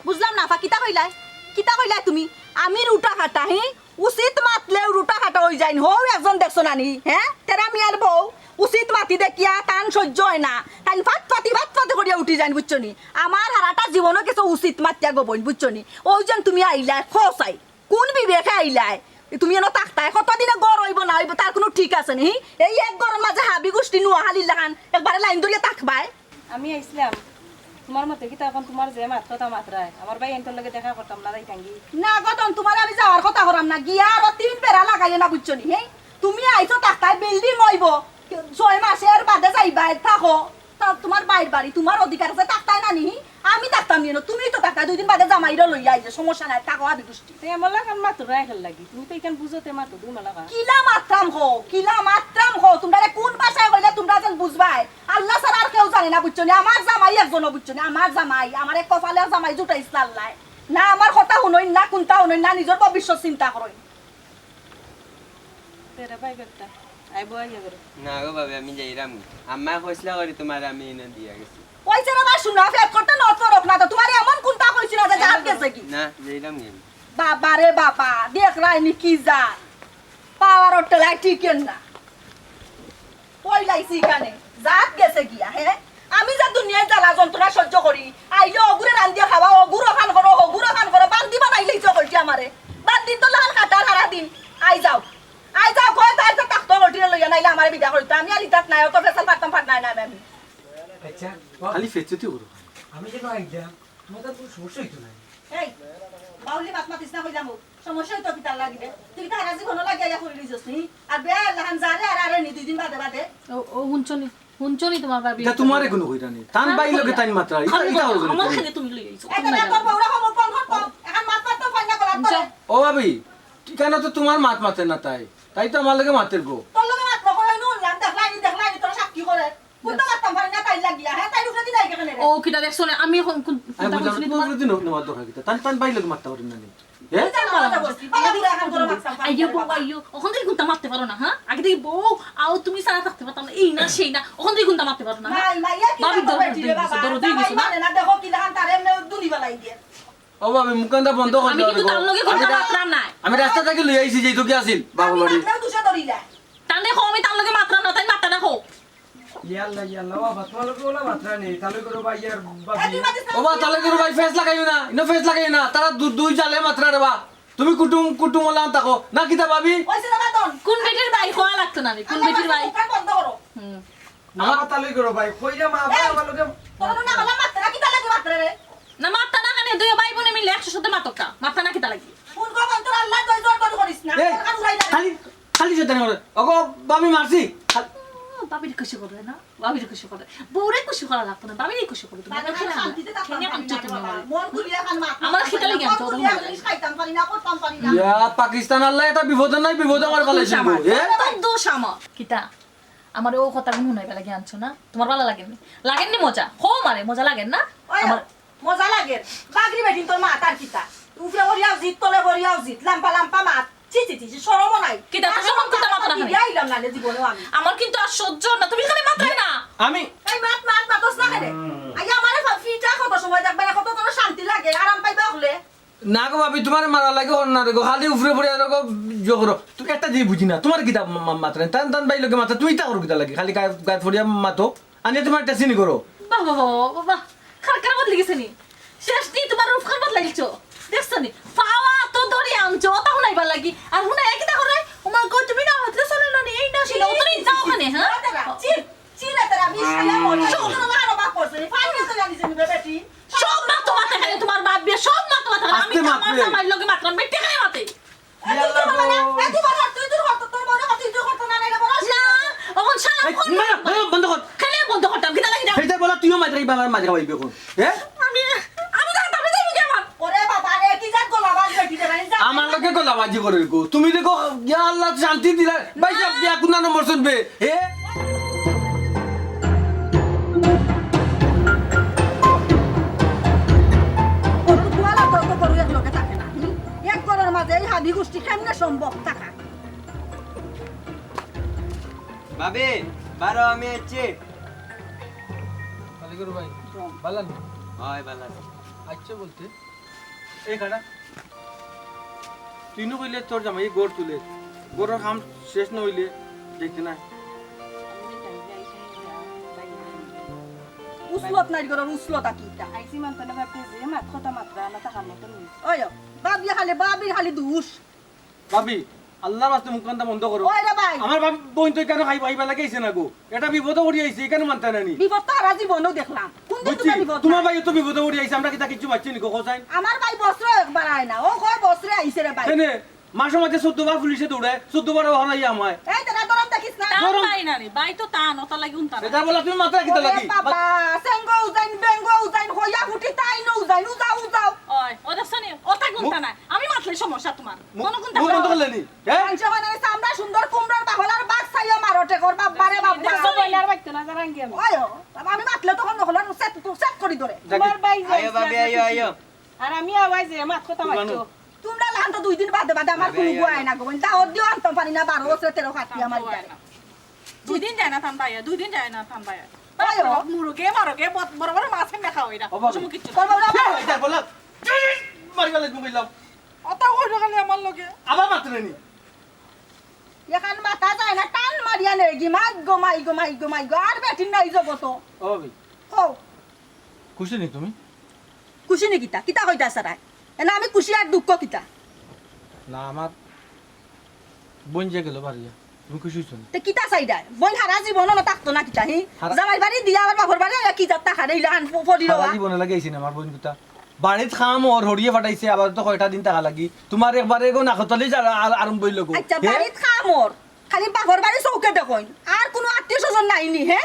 বুঝলাম না, আফা, কিতা কইলায়? কিতা কইলায় তুমি? আমি রুটা কাটা, হি? উচিত মাতলেও রুটা কাটা অইযাইন। হউ একজন দেখছো না নি, হে? তেরা মিয়ার বউ, উচিত মাতি দেখিয়া তান সইজ্য অয় না। তাইন ফাতফাতি ফাতফাতি করিয়া উঠি যাইন, বুঝছো নি? আমার হারাটা জীবনো কিছু উচিত মাতিয়া গবইন, বুঝছো নি? অউ যেন তুমি আইলায়, কও চাই। কুন বিবেকে আইলায়? তুমি অনো থাকতায়, কতদিনে ঘর অইবো না অইবো, তার কুনু ঠিক আছে নি? এই এক ঘরর মাজে হাবি গুষ্টি নুয়াখালির লাখান একবারে লাইন ধরিয়া থাকবায়। আমি আইছলাম, তুমার মতে কিতা অখন তুমার যে মাত কথা মাতরায়, আমার ভাইয়াইন্তর লগে দেখা করতাম না, যাইতাম গি? না গো ধন, তুমারে আমি যাওয়ার কথা করাম না, গিয়া আরো তিন পেরা লাগাইও না, বুঝছো নি? হে, তুমি আইছো থাকতায়, বিল্ডিং অইবো, ছয় মাসের বাদে যাইবায়, থাকো। তা তুমার ভাইর বাড়ি, তুমার অধিকার আছে, থাকতায় না নি? আমি থাকতাম নি, তুমি তো থাকতায়, দুইদিন বাদে জামাইরে লইয়া আইলে সমস্যা নাই, থাকো হাবি গুষ্টি। তে অমলা কেন মাতো না এখান লাগি? তুমি তো ইখান বুঝো, তে মাতো, তুমি অমলা কেন? কিলা মাতরাম কও, কিলা মাতরাম কও, তুমরারে কুন ভাষায় কইলে তুমরা যেন বুঝবায়। আল্লাহ ছাড়া আর কেউ জানে না, বুঝছো নি? আমার জামাই একজনও, বুঝছো নি? আমার জামাই, আমারে কপালে জামাই জুটাইছলা আল্লায়। না আমার কথা হুনইন, না কুনতা হুনইন, না নিজর ভবিষ্যৎ চিন্তা করইন। তেরা ভাই বেটা, আইবো আইয়া করে। না গো ভাবি, আমি যাইরাম। আম্মায় কইছলা করি তুমারে আমি ইনো দিয়া গেছি। কইছে না বা শুনো, ফেক করতে নত পড়ুক না তো, তুমারে এমন কুনতা কইছি না যে জাত গেছে গি? না, যাইরাম গি। বাবা রে বাবা, দেখরায় নি কি জাত? পাওয়ারর ঠেলায় টিকের না। কইলাইছি ইখানে, জাত গেছে গিয়া, হে? আমি যে দুনিয়ার জ্বালা যন্ত্রণা সইজ্য করি, আইলে অগুরে রান্দিয়া খাওয়াও, অগুর অখান করো, অগুর অখান করো, বান্দি বানাইলাইছো অকলটি আমারে। বান্দির তো লাল কাটা সারাদিন। আই যাও, আই যাও, কয় তাই তো থাকতো অকলটিরে লইয়া, নাইলে আমারে বিদায় করিতো। আমি আর ইতাত নাই, অত ফেসাল পারতাম পার নাই, নাই, নাই আমি। আচ্ছা, খালি ফেচুতি করো। আমি যেন আইলাম, তোমার তো কোনো সমস্যা অইতো না। এই, বাউলি মাত মাতিস না কইলাম, সমস্যা অইতো কিতার লাগি বে? তুই কিতা হারা জীবনর লাগি আইয়া করি লইছস নি? আর বে, লাহান যা রে, আর আরে নি দুই দিন বাদে বাদে। ও, ও, হুনছো নি? হুনছো নি তুমার ভাবি? ইটা তুমারে কুনু কইরা নি। তান ভাইর লগে তাইন মাতরা, ইটা, ইটা ওর আমার লগে। খেলে তুমি লই আইছো। এখন আর তোর বউরা খবর ফোন করতো। এখন মাত মাত তো ফোন না করার পরে। ও ভাবি, ইখানো তো তুমার মাত মাতে না তাই। তাই তো আমার লগে মাতের গো। তোর লগে মাত না করে নুন লাম দেখলাই নি, দেখলাই নি, তোর সাক্ষী করে। কুনতা মাততাম পারি না তাইর লাগিয়া, হে, তাইর উপরে দিন আইগে কেনে রে? ও, কিতা দেখছো না? আমি এখন কুন-, আমি কুনতা বুঝলাম, কইছি নি তুমার তুমার? উপরে দিন নেওয়ার দরকার কিতা? তান, তান ভাইর লগে মাততা পারেন না নি? হে? এই যে আমার কথা বলছি, বাবা বুড়া এখন করে মাততাম পারি আইয়ো না, বউ, বাবা। আইয়ো। অখন থাকি কুনতা মাততে পারো না, হ্যাঁ? আগে থাকি বউ, আও তুমি ছাড়া থাকতে পারতাম না, এই না, সেই না। অখন থাকি কুনতা মাততে পারো না, হ্যাঁ? ভাই, মাইয়া কি ভাবির কথা দরকার বেটি রে বাবা? দরকার হয়ে গেছে না? মানে না, দেখো কি লাখান তারে এমনে দুনি বালাই দিয়ে। ও ভাবি, মুখখানটা বন্ধ করি আমি দাও কিন্তু রে গো। তার লগে আমি কুনতা রা-, মাতরাম না। আমি রাস্তা থাকি লই আইছি, যেহেতু কি আছিল, বাবু আমি বাড়ি। মাতলেও দুষে ধরিলা। তান দেখো, আমি তার লগে মাতরাম না, তাই মাততা না কও। ইয়াল্লা, ইয়াল্লা, বাবা, তোমার লগে ওলা মাতরা নি, তালই করো ভাই আর ভাবি। ও বা, তালই করো ভাই, ফেস লাগাইও না, ইনো ফেস লাগাইও না, তারা দু-, দুই জালে মাতরা রে বা। তুমি কুটুম, কুটুম ওলা থাকো, না কিতা ভাবি? ওই ছেলে বাদন। কোন বেটির ভাই? কওয়া লাগতো না রে, কোন বেটির ভাই? মুখখান বন্ধ করো। হুম। না, আমার তালই করো ভাই, কইরা মা, এই, আমার লগে তোর না বালা মাতরা, কিতা লাগি মাতরা রে? না, মাততা না কেনে? দুই ভাই বইনে মিলে একশো শব্দে মাতক্কা। মাততা না কিতা লাগি? কোন কথা তোর আল্লাহ দই জোর দই করিস না। এই, তোর কান উড়াই লাগে। খালি, খালি শয়তানি করে। ওগো, ভাবি মারছি। খাল- ও, ভাবিরে খুশি করো না? ভাবিরে খুশি করো। বউরে খুশি করা লাগতো না, ভাবিরে খুশি করো তুমি। বাবা, আমি শান্তিতে থাকতাম পারি না রে বাবা। মন খুলিয়া খান মাত আমার খিদা লাগে, আমি মন তো খুলিয়া খান জিনিস খাইতাম পারি না, করতাম পারি না। ইয়া, পাকিস্তান আল্লাহ, এটা বিপদ নাই, বিপদ আমার ফালাইছিল। দোষ আমার। এ? এটা দোষ আমার। কিতা? আমারে ও কথাগুন হুনাইবার লাগি আনছো না? তুমার ভালা লাগের নি? লাগের নি মজা? কও আমারে, মজা লাগের না? ওই আমার মজা লাগের। বাগরি বেটিন তোর মাত আর কিতা? উপরে করিয়াও জিত, তলে করিয়াও জিত, লাম্বা লাম্বা মাত। ছি, ছি, ছি, ছি, শরমও নাই। কিতা, তোর শরম কিতা মাত না খালি? বিয়া অইলাম না রে জীবনেও আমি। আমার কিন্তু আর সহ্য না, তুমি খালি মাতরায় না। আমি এই মাত, মাত, মাতস না কেনে? আইয়া আমারে ফি-, ফিটা কত সময় দেখবে না, কত তোর শান্তি লাগে, আরাম পাইবা হলে। না গো ভাবি, তুমারে মারা লাগে অর না রে গো, খালি উপরে পড়ে আর গো জো করো। তুমি একটা জিনিস বুঝি না, তুমার কিতা মা-, মা-, মাতরা? তান, তান ভাইর লগে মাতরা, তুমি ইতা করো কিতা লাগি? খালি গায়ে, গায়ে পড়িয়া মাতো, আনিয়া তুমার একটা চিনি করো। বাহ, বাহ, বাহ, বাহ, বাহ, বাহ। খারাপ, খারাপ বদলি গেছে নি? শেষ নি, তুমার রূপ খারাপ বদলাই দিছো। দেখছো নি? পাওয়া তো ধরি আনছো, ওটা হুনাইবার লাগি। আর হুনাই কিতা করে? ও মা গো, তুমি না মাতলে চলে না নি, এই না সেই না, ও তো নি যাও ওখানে, হ্যাঁ? চি, চি রে তারা, বিষ খাইয়া মরে। চলো। তোর মা আরো বাপ করছে নি, ফাইন তো জানি জানি বেটি। সব মাতো মাতে খালি তুমার বাপ বিয়ে, সব মাতো মাতে খালি। আমি আস্তে তো আমার মাতবে। জামাইর লগে মাতলাম, বেটি খালি মাতে। এ, তুই দূর হ না, এ, তুই দূর হ, তুই দূর হ, তোর বউরে তুই দূর হ, তোর না নাইলে বড় না, অখন শালা এই, ফোন মা, করবো। বন্ধ, বন্ধ কর। খালি বন্ধ করতাম, কিতা লাগি না? এই যে বলা, তুইও মাতরে, এই বাবার মাঝে খাওয়াইবে অখন। হ্যাঁ? আমি, আমি তো, আমি তো বুঝে আমার। ওরে বাবা রে, কি জাত গোলাবাজ বেটি রে, ভাই, জাত আমার লগে গোলাবাজি করে গো। তুমি দেখো, ইয়া আল্লাহ, শান্তি দিলা। ভাই সাহেব, বিয়া কুনা নম্বর শুনবে? এ? গরুর গোয়ালা তো, তো গরু এক লগে থাকে না। হুম? এক মাঝে এই হাবি গোষ্ঠী কেমনে সম্ভব থাকা? ভাবি, বারো, আমি আইছি। আলাইকুম ভাই। ভালা নি? অয়, ভালা আছি। আইছে বলতে? এই খাড়া। তুই নু কইলে তোর জামাই ঘর তুলে। ঘরর কাম শেষ না অইলে দেখতে না। উসলত নাই ঘরর, উসলত আকিতা। আইছি মানতো না বাপে, যে মাত কথা মাতরা, না থাকার মতন নি। ওই, ভাবি খালি, ভাবির খালি দুষ। ভাবি, আল্লার ওয়াস্তে মুখখানটা বন্ধ করো। ওই রে ভাই। আমার ভাবি, বইন তো ইখানো খাইবা, খাইবা লাগি আইছে না গো। এটা বিপদো পড়ি আইছে, ইখানো মানতা না নি। বিপদ তো হারা জীবনও দেখলাম। কোন দিন বুঝছি, তুমার বিপদ তোমার নাই? ভাই তো বিপদো পড়ি আইছে, আমরা কিতা কিচ্ছু পাচ্ছি নি গো, কোথায়? আমার ভাই বছরে একবার আয় না, ও কয় বছরে আইছে রে ভাই। কেনে? মাসর মাঝে চৌদ্দ বার পুলিশে দৌড়ায়, চৌদ্দ বার ও হারাই আমায়। এই তোরা গরম দেখিস না। তার গরম। ভাই না নি, ভাই তো তা নতা লাগি উনতা না। এটা বলা তুমি মাথায় কিতা ওরে লাগি? বাবা, সেঙ্গো উজাইন, বেঙ্গো উজাইন, হইয়া ফুটি তাই নু উজাইন, উজাও, উজাও। ওই, ও দেখছো নি? ওটা গুনতা না। আমি মাতলে সমস্যা তোমার। মু-, কোনো গুনতা মুখ বন্ধ করলে নি? হ্যাঁ? মানুষে মানে চামড়া সুন্দর কুমড়ার বাহলার বাঘ চাইও মারো টেকর বাপ বারে বাপ। দেখছো নি? বইলার বাইতো না, যারাঙ্গি আমি। ওই, ও, আমি মাতলে তখন নকল আর সেট, সেট করি ধরে। দেখি। তোমার ভাই আয়ো যাইছে ভাবি, আয়ো, আয়ো। আর আমি আওয়াজ যে মাত কথা মাততো। তুমরা লাখান তো দুই দিন বাদে বাদে আমার ভাবি, কোনো আয়ো। গুয়ায় না গো। দাওয়াত দিও আনতাম পারি না, বারো বছরে তেরো কাটি আমার আনতাম ইটারে। দুই দিন যায় না থান ভাইয়া, দুই দিন যায় না থান ভাইয়া। ওই ও। মুরগে, মারগে, বত-, বড় বড় মাছ এমনি খাওয়াই না। ও বাবা। অসুখ কিচ্ছু না। বাবা, বাবা। এই, এই, বলো। মারি ফেলে তুমি কইলাম। অতা কইলো খালি আমার লগে। আবার মাত্র নি। এখান মাথা যায় না, টান মারিয়া নেগি, মাই গো, মাই গো, মাই গো, মাই গো। আর বেটির নাই জগতো। ও ভাবি। কও। খুশি নি তুমি? খুশি নি কিতা? কিতা কইতা সারায়? এ না, আমি খুশি আর দুঃখ কিতা? না, আমার বইন যে গেল বাড়িয়া, তুমি খুশি হইছো না? তে কিতা চাইরায়? বইন হারা জীবন না থাকতো না কিতা, হি? হারা- জামাই বাড়ি দিয়া আবার বাপর বাড়ি আইয়া কি যাত্রা খারে ইলাখান ফ-, ফড়ি হারা রওয়া? জীবনে লাগে আইছি না আমার বইন কুতা। বাড়িত কাম ওর হরিয়ে ফাটাইছে, আবার তো কয়টা দিন থাকা লাগি। তোমার একবারে এগো না খতলি যা আ-, আ-, আরম্ভ হইল গো। আচ্ছা, হে? বাড়িত কাম ওর। খালি বাপর বাড়ি চউখে দেখইন। আর কুনু আত্মীয় স্বজন নাই নি, হে?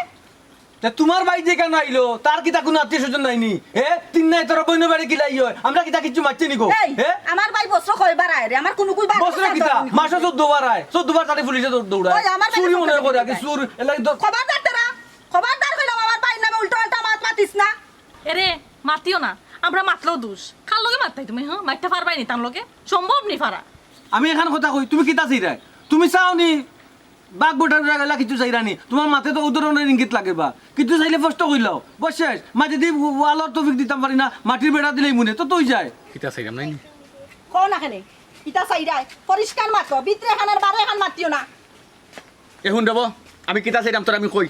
তে তোমার ভাই যে কেনে আইলো, তার কিতা কুনু আত্মীয় স্বজন নাই নি? হে? তিন নাই তোর বইনর বাড়ি কিলা আইয়? আমরা কিতা কিচ্ছু মাতছি নি গো? এই, হে? আমার ভাই বছরে কয়বার আয় রে? আমার কুনু কই বার বছরে বছরে কিতা? আয় নি। মাসে চৌদ্দ বার আয়। চৌদ্দ বার তারে পুলিশে দৌ-, দৌড়ায়। ওই, আমার ভাই চুরি মনে করে আগে, চুর, এলা তো খবরদার তোরা, খবরদার কইলাম আমার ভাইর নামে উল্টা পাল্টা মাত মাতিস না। এরে, মাতিও না। আমরা মাতলেও দুষ। কার লগে মাততায় তুমি, হ্যাঁ? মাততায় পারবায় নি তার লগে? সম্ভব নি পারা। আমি এখান কথা কই, তুমি কিতা চাইরায়? তুমি চাও নি বাঘ বেটার গেলা কিছু চাইরা নি, তোমার মাতে তো উদাহরণের ইঙ্গিত লাগে বা কিছু চাইলে স্পষ্ট কইলাও, বস শেষ। মাঝে দি ওয়ালর তৌফিক দিতাম পারি না, মাটির বেড়া দিলেই মনে তো তুই যায়। কিতা চাইরাম নাই নি? কও না কেনে? কিতা চাইরায়? পরিষ্কার মাতো, ভিতরে খান আর বারে খান মাতিও না। এ হুন দেবো, আমি কিতা চাইরাম তোর আমি কই।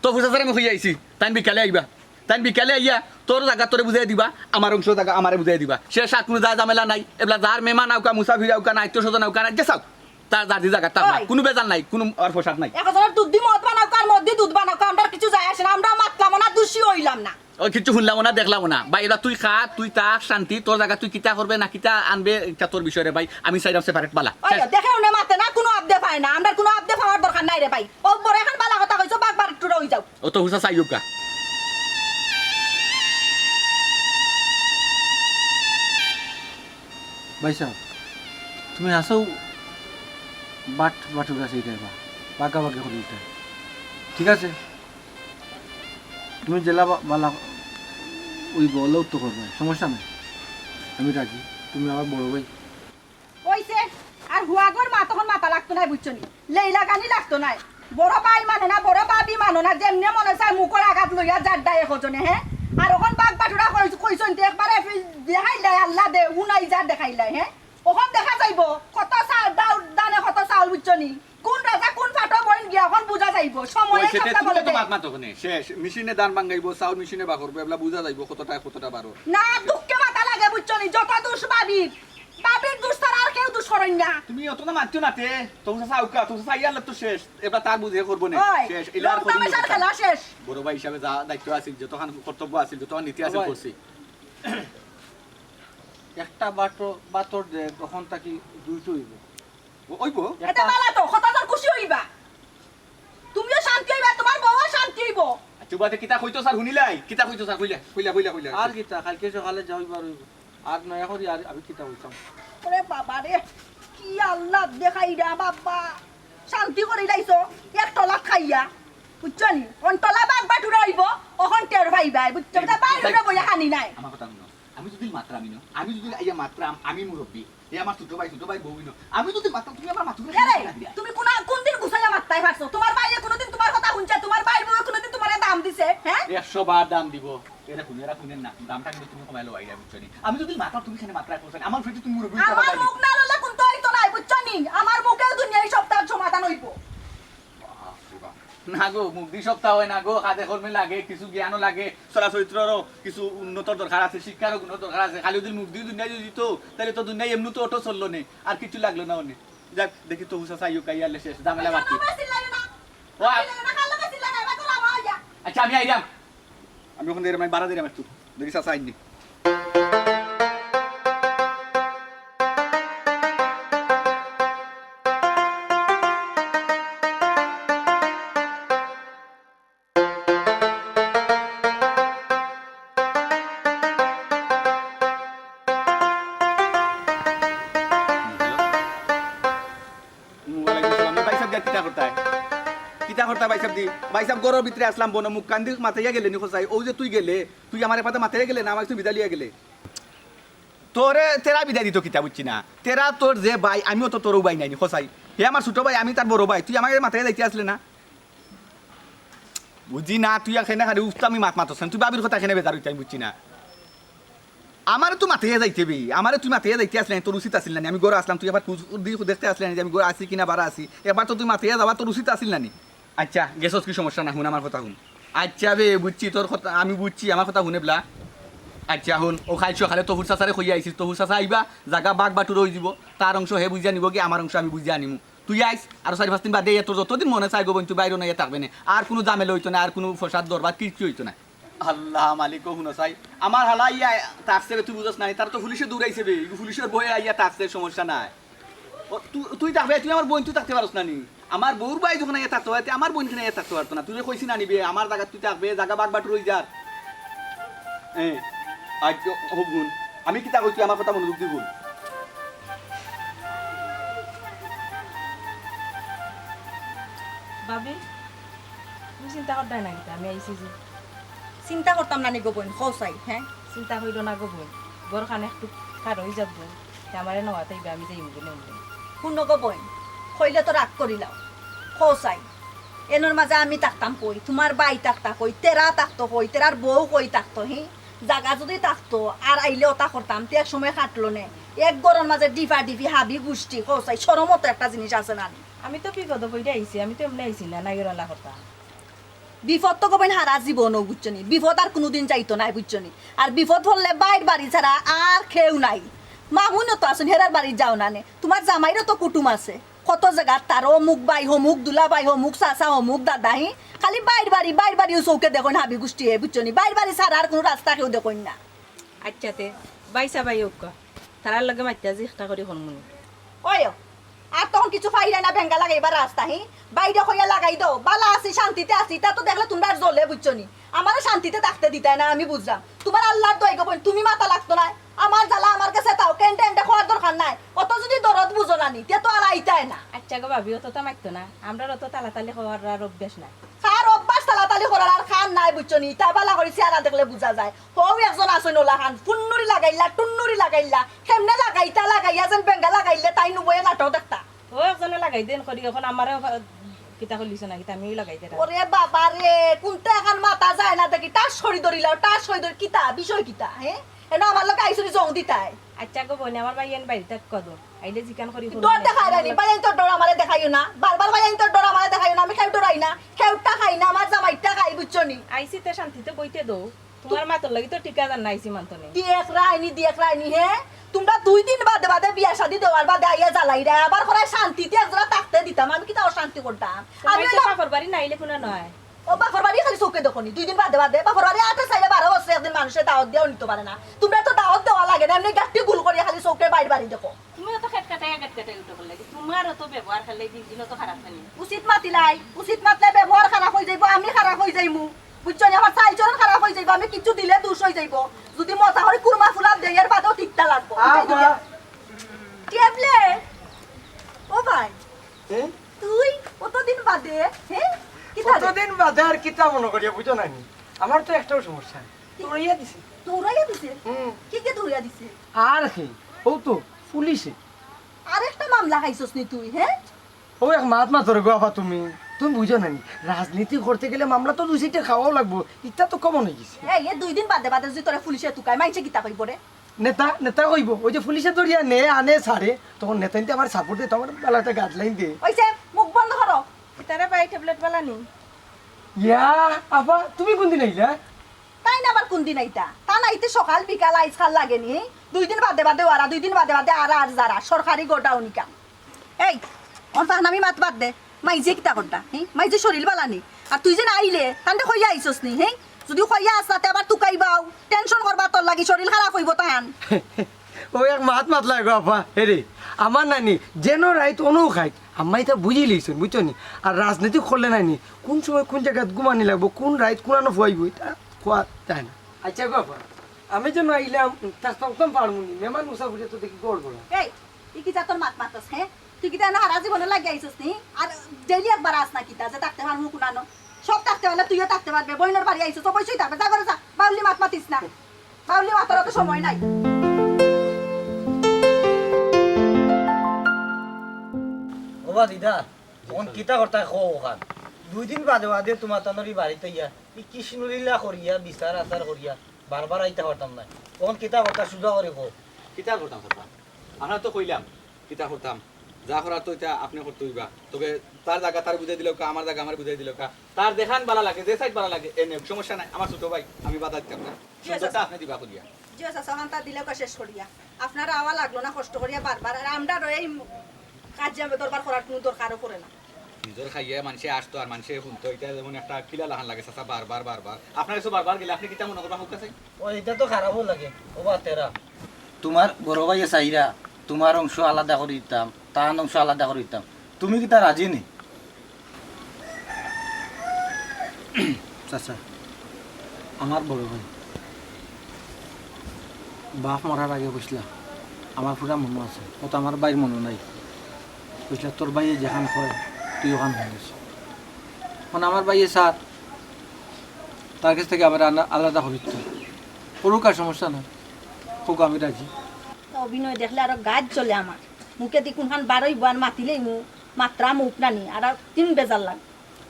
তো ফুসা স্যার আমি কই আইছি, তাইন বিকালে আইবা। তাইন বিকালে আইয়া তোর জাগা তোরে বুঝাই দিবা, আমার অংশ জাগা আমারে বুঝাই দিবা। সে সাত কোনো যা ঝামেলা নাই, এবলা যার মেহমান আউকা, মুসাফির আউকা, না আত্মীয় স্বজন আউকা, না যে চাও। তার যার যে জায়গা, তার ওই। কোনো বেজার নাই, কোনো আর পোশাক নাই। একজনের দুধ দি মদ বানাও, কার মদ দি দুধ বানাও, কার আমরার কিছু যায় আসে না, আমরা মাতলাম না, দুষী হইলাম না। ওই কিচ্ছু শুনলাম না, দেখলাম না। ভাই, এবার তুই খা, তুই তা শান্তি, তোর জায়গা তুই কিতা করবে না কিতা আনবে, এটা তোর বিষয় রে ভাই। আমি চাইলাম separate বালা। ওই, দেখে উনি মাতে না, কোনো আবদে পায় না, আমরার কোনো আবদে পাওয়ার দরকার নাই রে ভাই। ও বড় এখন বালা কথা কইছো, বাঘ বাড়ি টুরা হই যাও। ও তো হুসা চাইউকা। ভাই সাহেব, তুমি আছো বাট বাটুরা সেইটাই বা বাগাবাগি করি উঠে। ঠিক আছে? তুমি জেলা বা-, বালা ওই বলেও তো করবে, সমস্যা নাই, আমি রাজি। তুমি আমার বড় ভাই। ওইছে, আর হুয়াগর মা তখন মাতা লাগতো নাই, বুঝছো নি? লেইলা গানি লাগতো নাই। বড় ভাই মানো না, বড় ভাবি মানো না, যেমনে মনে চায় মুখর আঘাত লইয়া যার দায় একজনে, হ্যাঁ? আর ওখান বাঘ বাটুরা কই-, কইছইন তো একবারে ফি-, দেখাইলাই আল্লাহ দে, উনাই যা দেখাইলাই, হ্যাঁ? ওখান দেখা যাইবো, কত চাউল, দাও, দানে কত চাউল, বুঝছো নি? কোন রাজা কোন ফাটো বইন গিয়া ওখান বুঝা যাইবো, সময়ে ওই সেটা সবটা তুমি বলে তো দে। মাত মাতো ওখানে, শেষ। মেশিনে ধান ভাঙ্গাইবো, চাউল মেশিনে বার করবো, এবলা বুঝা যাইবো কতটায় কতটা বারো। না, দুঃখে মাথা লাগে, বুঝছো নি? যত দোষ ভাবির, ভাবির দোষ ছাড়া আর কেউ দোষ করইন না। তুমি অত না মাতিও না তে, তো চাচা আউকা, তো চাচা ইয়ার তো শেষ। এবার তার বুঝে করবো না। ওই, শেষ, এলা আর রং করি তামাশার না। খেলা শেষ। বড় ভাই হিসাবে যা দায়িত্ব আছিল, যতখান কর্তব্য আছিল, যতখান নীতি আছিল ওই। করছি। একটা বাটো-, বাতর দে, তখন তাকি দুইটো হইব। ও-, হইব? এটা বালা তো, কথা তোর খুশি হইবা। তুমিও শান্তি হইবা, তোমার বউও শান্তি হইব। আচ্ছা, বাদে কিতা কইতো স্যার হুনিলাই? কিতা কইতো স্যার? কইলা, কইলা, কইলা, কইলা। আর কিতা, কালকে সকালে যাও, এবার হইব। আর নয়া করি আর আমি কিতা কইতাম? ওরে বাবা রে, কি আল্লাহ দেখাই রে বাবা। শান্তি করি লাইছো, এক টলা খাইয়া। বুঝছো নি? অন টলা বাঘ বাটুরা হইব, অখন টের পাইবাই। বুঝছো? এটা বাইরে বইয়া খানি নাই। আমার কথা শুনো। আমি যদি মাতরাম ইনো, আমি যদি আইয়া মাতরাম, আমি মুরব্বি, এ আমার ছোট ভাই, ছোট ভাই বউ ইনো, আমি যদি মাতরাম, তুমি আমার মাথা ঘুরে এরে, তুমি কোন, কোন দিন গুছাইয়া মাততায় পারছো? তোমার ভাইয়ে কোনোদিন তোমার কথা হুনছে? তোমার ভাই বউ কোনোদিন তোমারে দাম দিছে? হ্যাঁ? একশো বার দাম দিব। এরা হুনে, এরা হুনে না, দামটা কিন্তু তুমি কমাইলো আইয়া, বুঝছো নি? আমি যদি মাতরাম, তুমি কেনে মাতরায় পারছো না? আমার ফিটে তুমি মুরব্বি আমার মুখ না লইলে কোন তো হইতো নাই, বুঝছো নি? আমার মুখেও দুনিয়ার সব তার সমাধান হইব। না গো, মুখ দি সব তা হয় না গো, কাজে কর্মে লাগে, কিছু জ্ঞানও লাগে, চলা চরিত্ররও কিছু উন্নতর দরকার আছে, শিক্ষারও গুণর দরকার আছে। খালি যদি মুখ দি দুনিয়া যদি দিত, তাহলে তো দুনিয়া এমনি তো অটো চললো নে, আর কিছু লাগলো না অনে। যাক, দেখি তো হুসা চাইও কাইয়ালে শেষ, ঝামেলা বাকি। ও, আ- আচ্ছা, আমি আইলাম। আমি ওখান থেকে এরম বাড়া দিলাম একটু। দেখি চাচা আইননি। ওয়ালাইকুম সালাম। ভাই সাহেব, কিতা করতায়? কিতা করতায় ভাই সাহেব দি? ভাই সাহেব, ঘরর ভিতরে আসলাম, বনো মুখ কান্দি মাতাইয়া গেলে নি খোঁজাই। ও যে তুই গেলে, তুই আমার এপাতে মাতাইয়া গেলে না, আমার তুই বিদায় লইয়া গেলে? তোরে তেরা বিদায় দিত কিতা বুঝছি না। তেরা তোর যে ভাই, আমিও তো তোরও ভাই নাইনি খোঁজাই। হে আমার ছোট ভাই, আমি তার বড় ভাই। তুই আমার মাতাইয়া যাইতে আসলে না? বুঝি না, তুই এখানে খালি উস্তামি মাত মাতস না। তুই ভাবির কথা এখানে বেজার হইতে আমি বুঝছি না। আমারে তুই মাতাইয়া যাইতে বে, আমারে তুই মাতাইয়া যাইতে আসলে না, তোর উচিত আসিল না নি। আমি ঘরে আসলাম, তুই আবার খুঁজ দি দেখতে আসলে না নি যে আমি ঘরে আছি কিনা বারা আছি। একবার তো তুই মাতাইয়া যাবা, তোর উচিত আসিল না নি। আচ্ছা, গেছস কি সমস্যা না, হুন আমার কথা হুন। আচ্ছা বে, বুঝছি তোর কথা, আমি বুঝছি আমার কথা হুনে বলা। আচ্ছা হুন, ও খাইল সকালে তহুর চাচারে কইয়া আইছিস, তহুর চাচা আইবা, জাগা বাগ বাটুর হয়ে দিব, তার অংশ হে বুঝিয়া নিব কি, আমার অংশ আমি বুঝিয়া নিমু। তুই আইস, আর চারি পাঁচ দিন বাদে আইয়া তোর যতদিন মনে চায় গো বইন, তুই বাইরে নিয়ে থাকবে না, আর কোনো ঝামেলা হইতো না, আর কোনো ফসাদ দরবার কিচ্ছু হইতো না। আল্লাহ মালিক, ও হুনো চাই, আমার হালা ইয়া থাকছে বে, তুই বুঝস নাই, তার তো পুলিশে দৌড়াইছে বে, পুলিশের ভয়ে আইয়া থাকছে, সমস্যা নাই। ও, তু-, তুই থাকবে, তুই আমার বইন, তুই থাকতে পারস না নি? আমার বউর ভাই যখন আইয়া থাকতে পারে, তে আমার বইন কেনে আইয়া থাকতে পারতো না? তুই কইছি না নিবে, আমার জাগা তুই থাকবে, জাগা বাগ বাটুর হয়ে যার। হ্যাঁ, আজ হোক গুণ, আমি কিতা কইছি, আমার কথা মনোযোগ দি হুন। ভাবি, তুমি চিন্তা করতায় না কিতা? আমি আইছি যে। চিন্তা করতাম না নি গো বইন, কও চাই, হ্যাঁ? চিন্তা কইরো না গো বইন, ঘরখান একটু খার হয়ে যাক বইন, তে আমারে নেওয়াত আইবা, আমি যাইমু গো নেওয়াত। হুনো গো বইন, কইলে তো রাগ করিলাও, কও চাই। এনর মাঝে আমি থাকতাম কই, তোমার ভাই থাকতা কই, তেরা থাকতো কই, তেরার বউ কই থাকতো, হি? জাগা যদি থাকতো, আর আইলে ওটা করতাম, তে এক সময় কাটলো নে। এক ঘরর মাঝে ডিফা ডিফি হাবি গুষ্টি, কও চাই, শরমও তো একটা জিনিস আছে না নি? আমি তো বিপদে পড়ে আইছি, আমি তো এমনি আইছি না, নাইরলা কথা। বিপদ তো গো বইন হারা জীবনও, বুঝছো নি? বিপদ আর কোনোদিন যাইতো নায়, বুঝছো নি? আর বিপদ পড়লে বাইর বাড়ি ছাড়া আর কেউ নাই। মামুনও তো আছইন, হেরার বাড়ি যাও না নে। তোমার জামাইরও তো কুটুম আছে। কত জাগাত তার অমুক ভাই, হমুক দুলা ভাই, হমুক চাচা, হমুক দাদা, হি? খালি বাইর বাড়ি, বাইর বাড়িও চউখে দেখইন হাবি গুষ্টিয়ে, বুঝছো নি? বাইর বাড়ি ছাড়া আর কোনো রাস্তা কেউ দেখইন না। আচ্ছা তে, ভাইসাব আইউক্কা। তারার লগে মাতিয়া যে একটা করি করমুনি। ওই, আর তখন কিছু পাইরায় না বেঙ্গা লাগাইবার রাস্তা, হি? বাইরে কইয়া লাগাই দেও, বালা আছি, শান্তিতে আছি, তা তো দেখলে তোমরা আর জ্বলে, বুঝছো নি? আমারও শান্তিতে থাকতে দিতায় না, আমি বুঝলাম। তোমার আল্লাহর দোয়াই গো বইন, তুমি মাতা লাগতো না। আমার জ্বালা আমার গেছে তাও, কেন্ডে এন্ডে কওয়ার দরকার নাই। অত যদি দরদ বুঝো না নি, তে তো আর আইতায় না। আচ্ছা গো ভাবি, অত তো মাততো না, আমরার অত তালাতালি কওয়ার আর অভ্যাস নাই। কার অভ্যাস তালাতালি করার আর কার নাই, বুঝছো নি? ইতা বালা করি চেহারা দেখলে বুঝা যায়। হউ একজন আছইন ওলা খান, ফুন্নুরি লাগাইলা, টুন্নুরি লাগাইলা, কেমনে লাগাইতা লাগাইয়া যেন বেঙ্গা লাগাইলে তাইন উভয়ে নাটক দেখতা। ও একজনে লাগাই দেন করি, এখন আমারে কিতা করলিছে না কিতা, আমিও লাগাই দেন। ওরে বাবা রে, কোনটা এখন মাতা যায় না দেখি, টাস করি ধরিলাও, টাস করি ধরি, কিতা, বিষয় কিতা, হে? এনো আমার লগে আইসুরি জং দিতায়। আচ্ছা গো বইন, আমার ভাইয়াইন বাইরে থাক কদো। আইলে জিকান করি ডর দেখায় রানি, ভাইয়াইন তোর ডর আমারে দেখাইও না। বারবার ভাইয়াইন তোর ডর আমারে দেখাইও না। আমি কেউ ডরাই না, কেউটা খাই না, আমার জামাইটা খাই, বুঝছো নি? আইছি তে শান্তিতে বইতে দো। তোমার মাতর লাগি তো টিকা জান নাইছি মানতো নি। দিয়েক রাইনি, দিয়েক রাইনি, হে? তোমরা দুই দিন বাদে বাদে বিয়া শাদি দেওয়ার বাদে আইয়া জ্বালাইরা। আবার করায় শান্তিতে একজোড়া থাকতে দিতাম, আমি কিতা অশান্তি করতাম? আমি তোমার তো বাপর বাড়ি নাইলে কোনো নয়। ও বাপর বাড়ি খালি চউখে দেখো নি, দুই দিন বাদে বাদে। বাপর বাড়ি আটে চাইলে বারো বছরে একদিন মানুষে দাওয়াত দিয়াও নিতো পারে না। তোমরা তো দাওয়াত দেওয়া লাগে না, এমনে গাট্টি গুল করিয়া খালি চউখে বাইর বাড়ি দেখো। তুমিও তো খেট কাটাইয়া খেট কাটাই উঠো করলে কি? তোমারও তো ব্যবহার খালি দিন দিন তো খারাপ হয়নি। উচিত মাতিলাই, উচিত মাতলে ব্যবহার খারাপ হয়ে যাইবো, আমি খারাপ হয়ে যাইমু। বুঝছো নি? আমার চাল চলন খারাপ হয়ে যাইবো, আমি কিচ্ছু দিলে দুষ হয়ে যাইবো। যদি মজা করে কুরমা ফুলাব দেই, এর বাদেও তিক্তা লাগবো। আহা। বুঝাই দিলাম। কে বলে? ও ভাই, এ? তুই কতদিন বাদে, হে? কিতা রে? কতদিন বাদে আর কিতা মনে করিয়া বুঝো না নি? আমার তো একটাও সমস্যা নাই। দৌড়াইয়া দিছে। দৌড়াইয়া দিছে? হুম। কি কে দৌড়াইয়া দিছে? আর কি? ও তো পুলিশে। আরেকটা মামলা খাইছস নি তুই, হে? ও এক মাত মাতরে গো আফা তুমি। তুমি বুঝো না নি? রাজনীতি করতে গেলে মামলা তো দুই সাইডে খাওয়াও লাগবো। ইটা তো কমন অই গেছে। এই, এ দুই দিন বাদে বাদে যদি তোরে পুলিশে তুকায়, মাইনষে কিতা কইবো রে? নেতা, নেতা কইবো। ওই যে পুলিশে ধরিয়া নে, আনে, ছাড়ে, তখন নেতা নিতে আমার সাপোর্ট দে, তখন বেলা একটা গাইডলাইন দে। ওই যে মুখ বন্ধ করো। তারা ভাই ট্যাবলেট বালা নি? ইয়া, আফা, তুমি কোন দিন আইলা? তাই না আবার কোন দিন আইতা? তা নাইতে সকাল বিকাল আইজকাল লাগে নি? দুই দিন বাদে বাদে ওরা, দুই দিন বাদে বাদে আর আর যারা সরকারি গোডাউন ইকান। এই, অন ফাহনামি মাত বাদ দে। মাইজে কিতা করতা, হি? মাইজে শরীর বালা নি? আর তুই যে না আইলে, তানতে কইয়া আইছস নি, হি? যদি কইয়া আস, তাতে আবার তুকাইবাও, টেনশন করবা তোর লাগি, শরীর খারাপ অইবো তান। ও এক মাত মাতলা গো আফা, এরে, আমার নানি যেন রাইত অনও খাইত, আম্মা ইটা বুঝি লইছইন, বুঝছো নি? আর রাজনীতি করলে নানি, কোন সময় কোন জাগাত ঘুমানি লাগবো, কোন রাইত কোন আনো ফুয়াইবো, ইটা কোয়া যায় না। আচ্ছা গো আফা, আমি যেন আইলাম, তা তখন পারমু নি, মেহমান মুসাফিরে তো দেখি গড় গড়া। এই, তুই কি জাতর মাত মাতস, হে? তুই কি জানো হারা জীবনে লাগি আইছস নি? আর ডেইলি একবার আস না কিতা, যে থাকতে পারমু কুনানো? সব থাকতে হলে তুইও থাকতে পারবে, বইনর বাড়ি আইছস, অবশ্যই থাকবে। যা ঘরো যা, বাউলি মাত মাতিস না। বাউলি মাতার অত সময় নাই। ওবা দিদা, অখন কিতা করতায় কও অখান? দুই দিন বাদে বাদে তুমার তানর ই বাড়িত আইয়া, ই কৃষ্ণলীলা করিয়া, বিচার আচার করিয়া, বারবার আইতা পারতাম নায়। অখন কিতা করতায় সুজা করি কও। কিতা করতাম চাচা? আমরা তো কইলাম, কিতা করতাম? যা করার তো ইটা আপনে করতে অইবা। তবে তার জাগা তারে বুঝাই দিলাউক্কা, আমার জাগা আমারে বুঝাই দিলাউক্কা। তার যেখান বালা লাগে, যে সাইড বালা লাগে, এনে সমস্যা নাই, আমার ছোট ভাই, আমি বাধা দিতাম না। জি, আচ্ছা। সুন্দরটা আপনে দিবা করিয়া। জি, আচ্ছা, অখানতা দিলাউক্কা শেষ করিয়া। আপনার আওয়া লাগলো না, কষ্ট করিয়া বারবার। আর আমরারও এই কাজিয়া দরবার করার কুনু দরকারও পড়ে না। নিজর খাইয়া মানষে আসতো আর মানষে হুনতো, ইটা যেমন একটা কিলা লাখান লাগে চাচা, বারবার, বারবার। আপনার কাছে বারবার গেলে আপনে কিতা মনো করবা, কউক্কা চাই? ও, ইটা তো খারাপও লাগে। ওবা তেরা, তুমার বড় ভাইয়ে চাইরা তুমার অংশ আলাদা করি দিতাম, তান অংশ আলাদা করি দিতাম। তুমি কিতা রাজি নি? চাচা, আমার বড় ভাই বাপ মরার আগে কইছলা, আমার পুরা মনো আছে, অতো আমার ভাইর মনো নাই। কইছলা, তোর ভাইয়ে যেখান কয়, তুই অখান হুনিস। অখন আমার ভাইয়ে চার, তার গেছ থাকি আমারে আনা-, আলাদা করি দিতা। করুক, আর সমস্যা নাই, কউক্কা, আমি রাজি। তা অভিনয় দেখলে আরো গাত জ্বলে আমার। মুখেদি কুনখান বারইবো আর মাতিলেই মু-, মাতরা মুখ নানি, আর, আর তিন বেজার লাগে।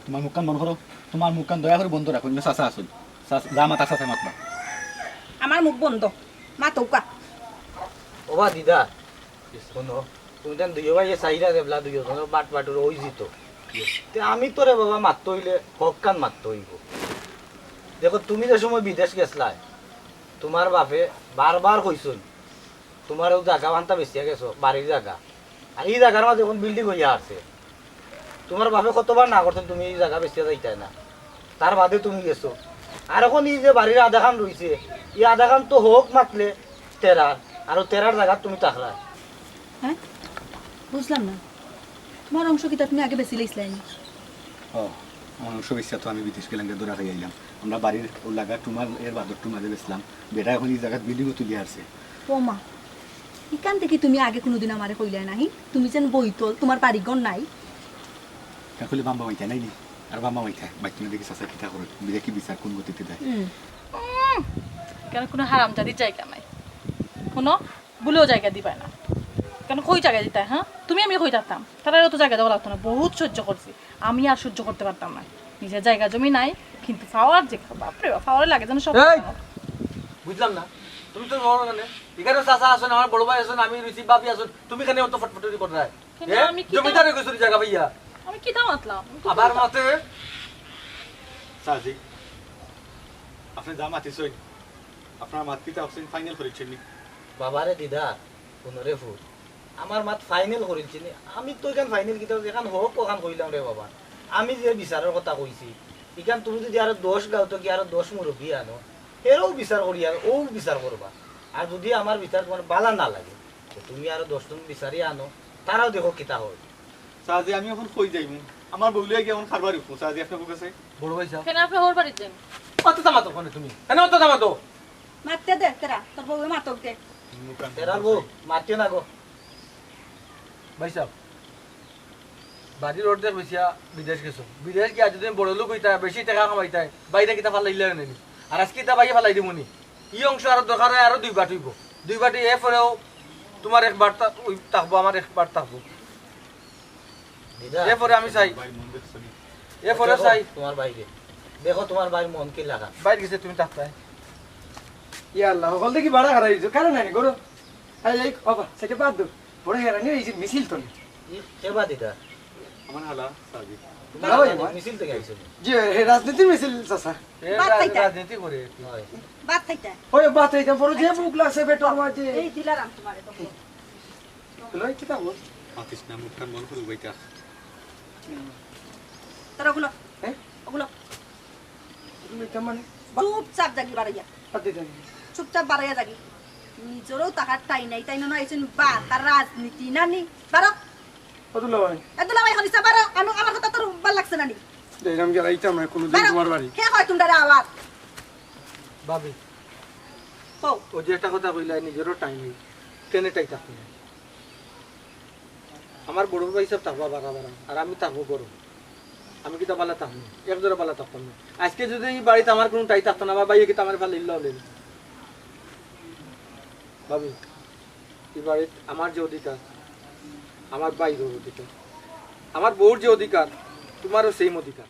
তুমার মুখখান বন্ধ করো, তুমার মুখখান দয়া করি বন্ধ রাখো, ইনো চাচা আছইন। চাচা, যা মাতা চাচা মাতবা। আমার মুখ বন্ধ, মাতউক্কা। ওবা দিদা, হুনো, তুমি তান দুইও ভাইয়ে চাইরা যেবলা দুইও জনর বাট বাটুর অই যিতো। তে আমি তো রে বাবা মাততে অইলে হকখান মাততে অইবো। দেখো, তুমি যে সময় বিদেশ গেছলায়, তুমার বাপে বারবার কইছইন, তুমার অউ জাগা অখানতা বেচিয়া গেছো, বাড়ির জাগা। আর ই জাগার মাঝে অখন বিল্ডিং অইয়া আছে। তুমার বাপে কতবার না করছইন, তুমি ই জাগা বেচিয়া যাইতায় না, তার বাদে তুমি গেছো। আর অখন ই যে বাড়ির আধাখান রইছে, ই আধাখান তো হক মাতলে তেরার, আর অউ তেরার জাগাত তুমি থাকরায়। হ্যাঁ, বুঝলাম না, তুমার অংশ কিতা তুমি আগে বেচিলাইছলায় নি? ও, আমার অংশ বেচিয়া তো আমি বিদেশ গেলাম গিয়া, ধরা খাই আইলাম। আমরা বাড়ির অউ লাগা তুমার এর বাদর তুমারে বেচলাম। বেটা অখন ই জাগাত বিল্ডিংও তুলিয়া আরছে। ও মা, ইখান থাকি তুমি আগে কুনুদিন আমারে কইলায় না, হি? তুমি যেন বইতল, তুমার বাড়ি ঘর নাই। তা কইলে বাম্মা মাইতা নাই নি? আর বাম্মা মাইতা, বাইচ্চা দেখি চাচা কিতা করে, দেখি বিচার কুন গতিতে দেয়। হুম। উম, ইখানো কুনু হারামজাদির জাগা নাই। হুনো, ভুলেও জাগা দিবায় না। ইখানো কই জাগা দিতায়, হ্যাঁ? তুমি আমি কই থাকতাম? তারারে অত জাগা দেওয়া লাগতো না, বহুত সহ্য করছি। আমি আর সহ্য করতে পারতাম না। নিজর জাগা জমি নাই, কিন্তু পাওয়ার যে, বাপরে বাপ, পাওয়ারে লাগে যেন সব। এই! বুঝলাম না, তুমি তো রও না কেনে? ইখানো চাচা আছইন, আমার বড় ভাই আছইন, আমি রইছি, ভাবি আছইন, তুমি কেনে অত ফটফটানি কররায়? কেনে, এ? আমি কিতা জমিদার অই গেছো নি জাগা পাইয়া? আমি কিতা মাতলাম? আমি তো আবার কইতাম। মাতে? চাচি, আপনে যা মাতিছইন, আপনার মাত কিতা অকছইন ফাইনাল করিছইন নি? বাবারে দিদা, হুনরে ফুত, আমার মাত ফাইনাল করিলছি নি? আমি তো ইখান ফাইনাল কিতা, যেখান হক অখান কইলাম রে বাবা। আমি যে বিচারর কথা কইছি, ইখান তুমি যদি আরো দশ গাঁও থাকি আরো দশ মুরব্বি আনো, হেরাও বিচার করিয়া অউ বিচার করবা। আর যদি আমার বিচার তুমার বালা না লাগে, তে তুমি আরো দশ জন বিচারি আনো, তারাও দেখো কিতা কয়। চাচি, আমি অখন কই যাইমু? আমার বউ লইয়া গিয়া অখন কারবার অইবো, চাচি, আপনে বুঝছেন? বড় ভাই সাব। কেনে আপনে হউর বাড়িত যাইন? অত থামাতো কেনে তুমি? কেনে অত থামাতো? মাততে দে, তেরা, তোর বউয়ে মাতউক দে। তেরার বউ, মাতিও না গো। ভাই সাব, বাড়ির অর্ধেক বেচিয়া বিদেশ গেছো। বিদেশ গিয়া যদি বড় লোক অইতায়, বেশি টেকা কামাইতায়, বাইরে কিতা ফালাইলা নি? আর আজকে ইতা বাইয়ে ফালাই দিমুনি। ই অংশ আরো দরকার অয়, আরো দুই বাট অইবো। দুই বাটি এরপরেও তুমার এক বাট তা-, ওই থাকবো, আমার এক বাট থাকবো। দিদা, এরপরে আমি চাই। এরপরে দেখো চাই। তুমার বাইরে। দেখো তুমার বাইর মন কি লাগা। বাইর গেছে, তুমি থাকতায়। ইয়া আল্লাহ, হকল দেখি বাড়া হারাই দিছো। কারণ নাই, গরু। আরে, এই, বাবা, সেটা বাদ দাও। বড় হেরানি, এই যে মিছিল তো না। ই, কে বা দিদা? আমার হালা, সাজি। না, ভাই, আমার মিছিল থেকে আইছো নি? জি, এ, রাজনীতির মিছিল, চাচা। এ বাদ রা-, খাইতা। রাজনীতি করে আর কি। হয়। বাদ খাইতা। ওই বাদ খাইতা, বড় যে ভুক লাগছে পেটর মাঝে। এই দিলারাম তুমারে তো। লই, কিতা বল? মাতিস না, মুখখান বন্ধ করে বইটা। তারা ওগুলো। হ্যাঁ? ওগুলো। ওগুলো এটা মানে? চুপচাপ যাগি বাড়াইয়া। বাদ দিতে হবে। চুপচাপ বাড়াইয়া যাগি। নিজেরও তাকার টাই নাই, তাই না, না, এই জন্য বা, তার রাজনীতি নানি। বারো। ও দুলাভাই। এ দুলাভাই, হলিসা, বারো। আমি, আমার কথা তোর ভালা লাগছে না নি? যাইরাম গিয়া, আইতাম না কোনোদিন বারো। তুমার বাড়ি। কে হয় তুমরারে আবার? ভাবি। কও। ও যে একটা কথা কইলা, নিজেরও টাই নাই। কেনে টাই থাকবো না? আমার বড় ভাই সাব থাকবা বারা বারা, আর আমি থাকবো গরো। আমি কিতা বালা থাকবো? এক জোড়া বালা থাকতাম না। আজকে যদি ই বাড়িত আমার কুনু টাই থাকতো না, আমার ভাইয়ে কিতা আমারে ফালাইল অইলে? ভাবি, ই বাড়িত আমার যে অধিকার, আমার ভাইরও অধিকার, আমার বউর যে অধিকার, তুমারও same অধিকার।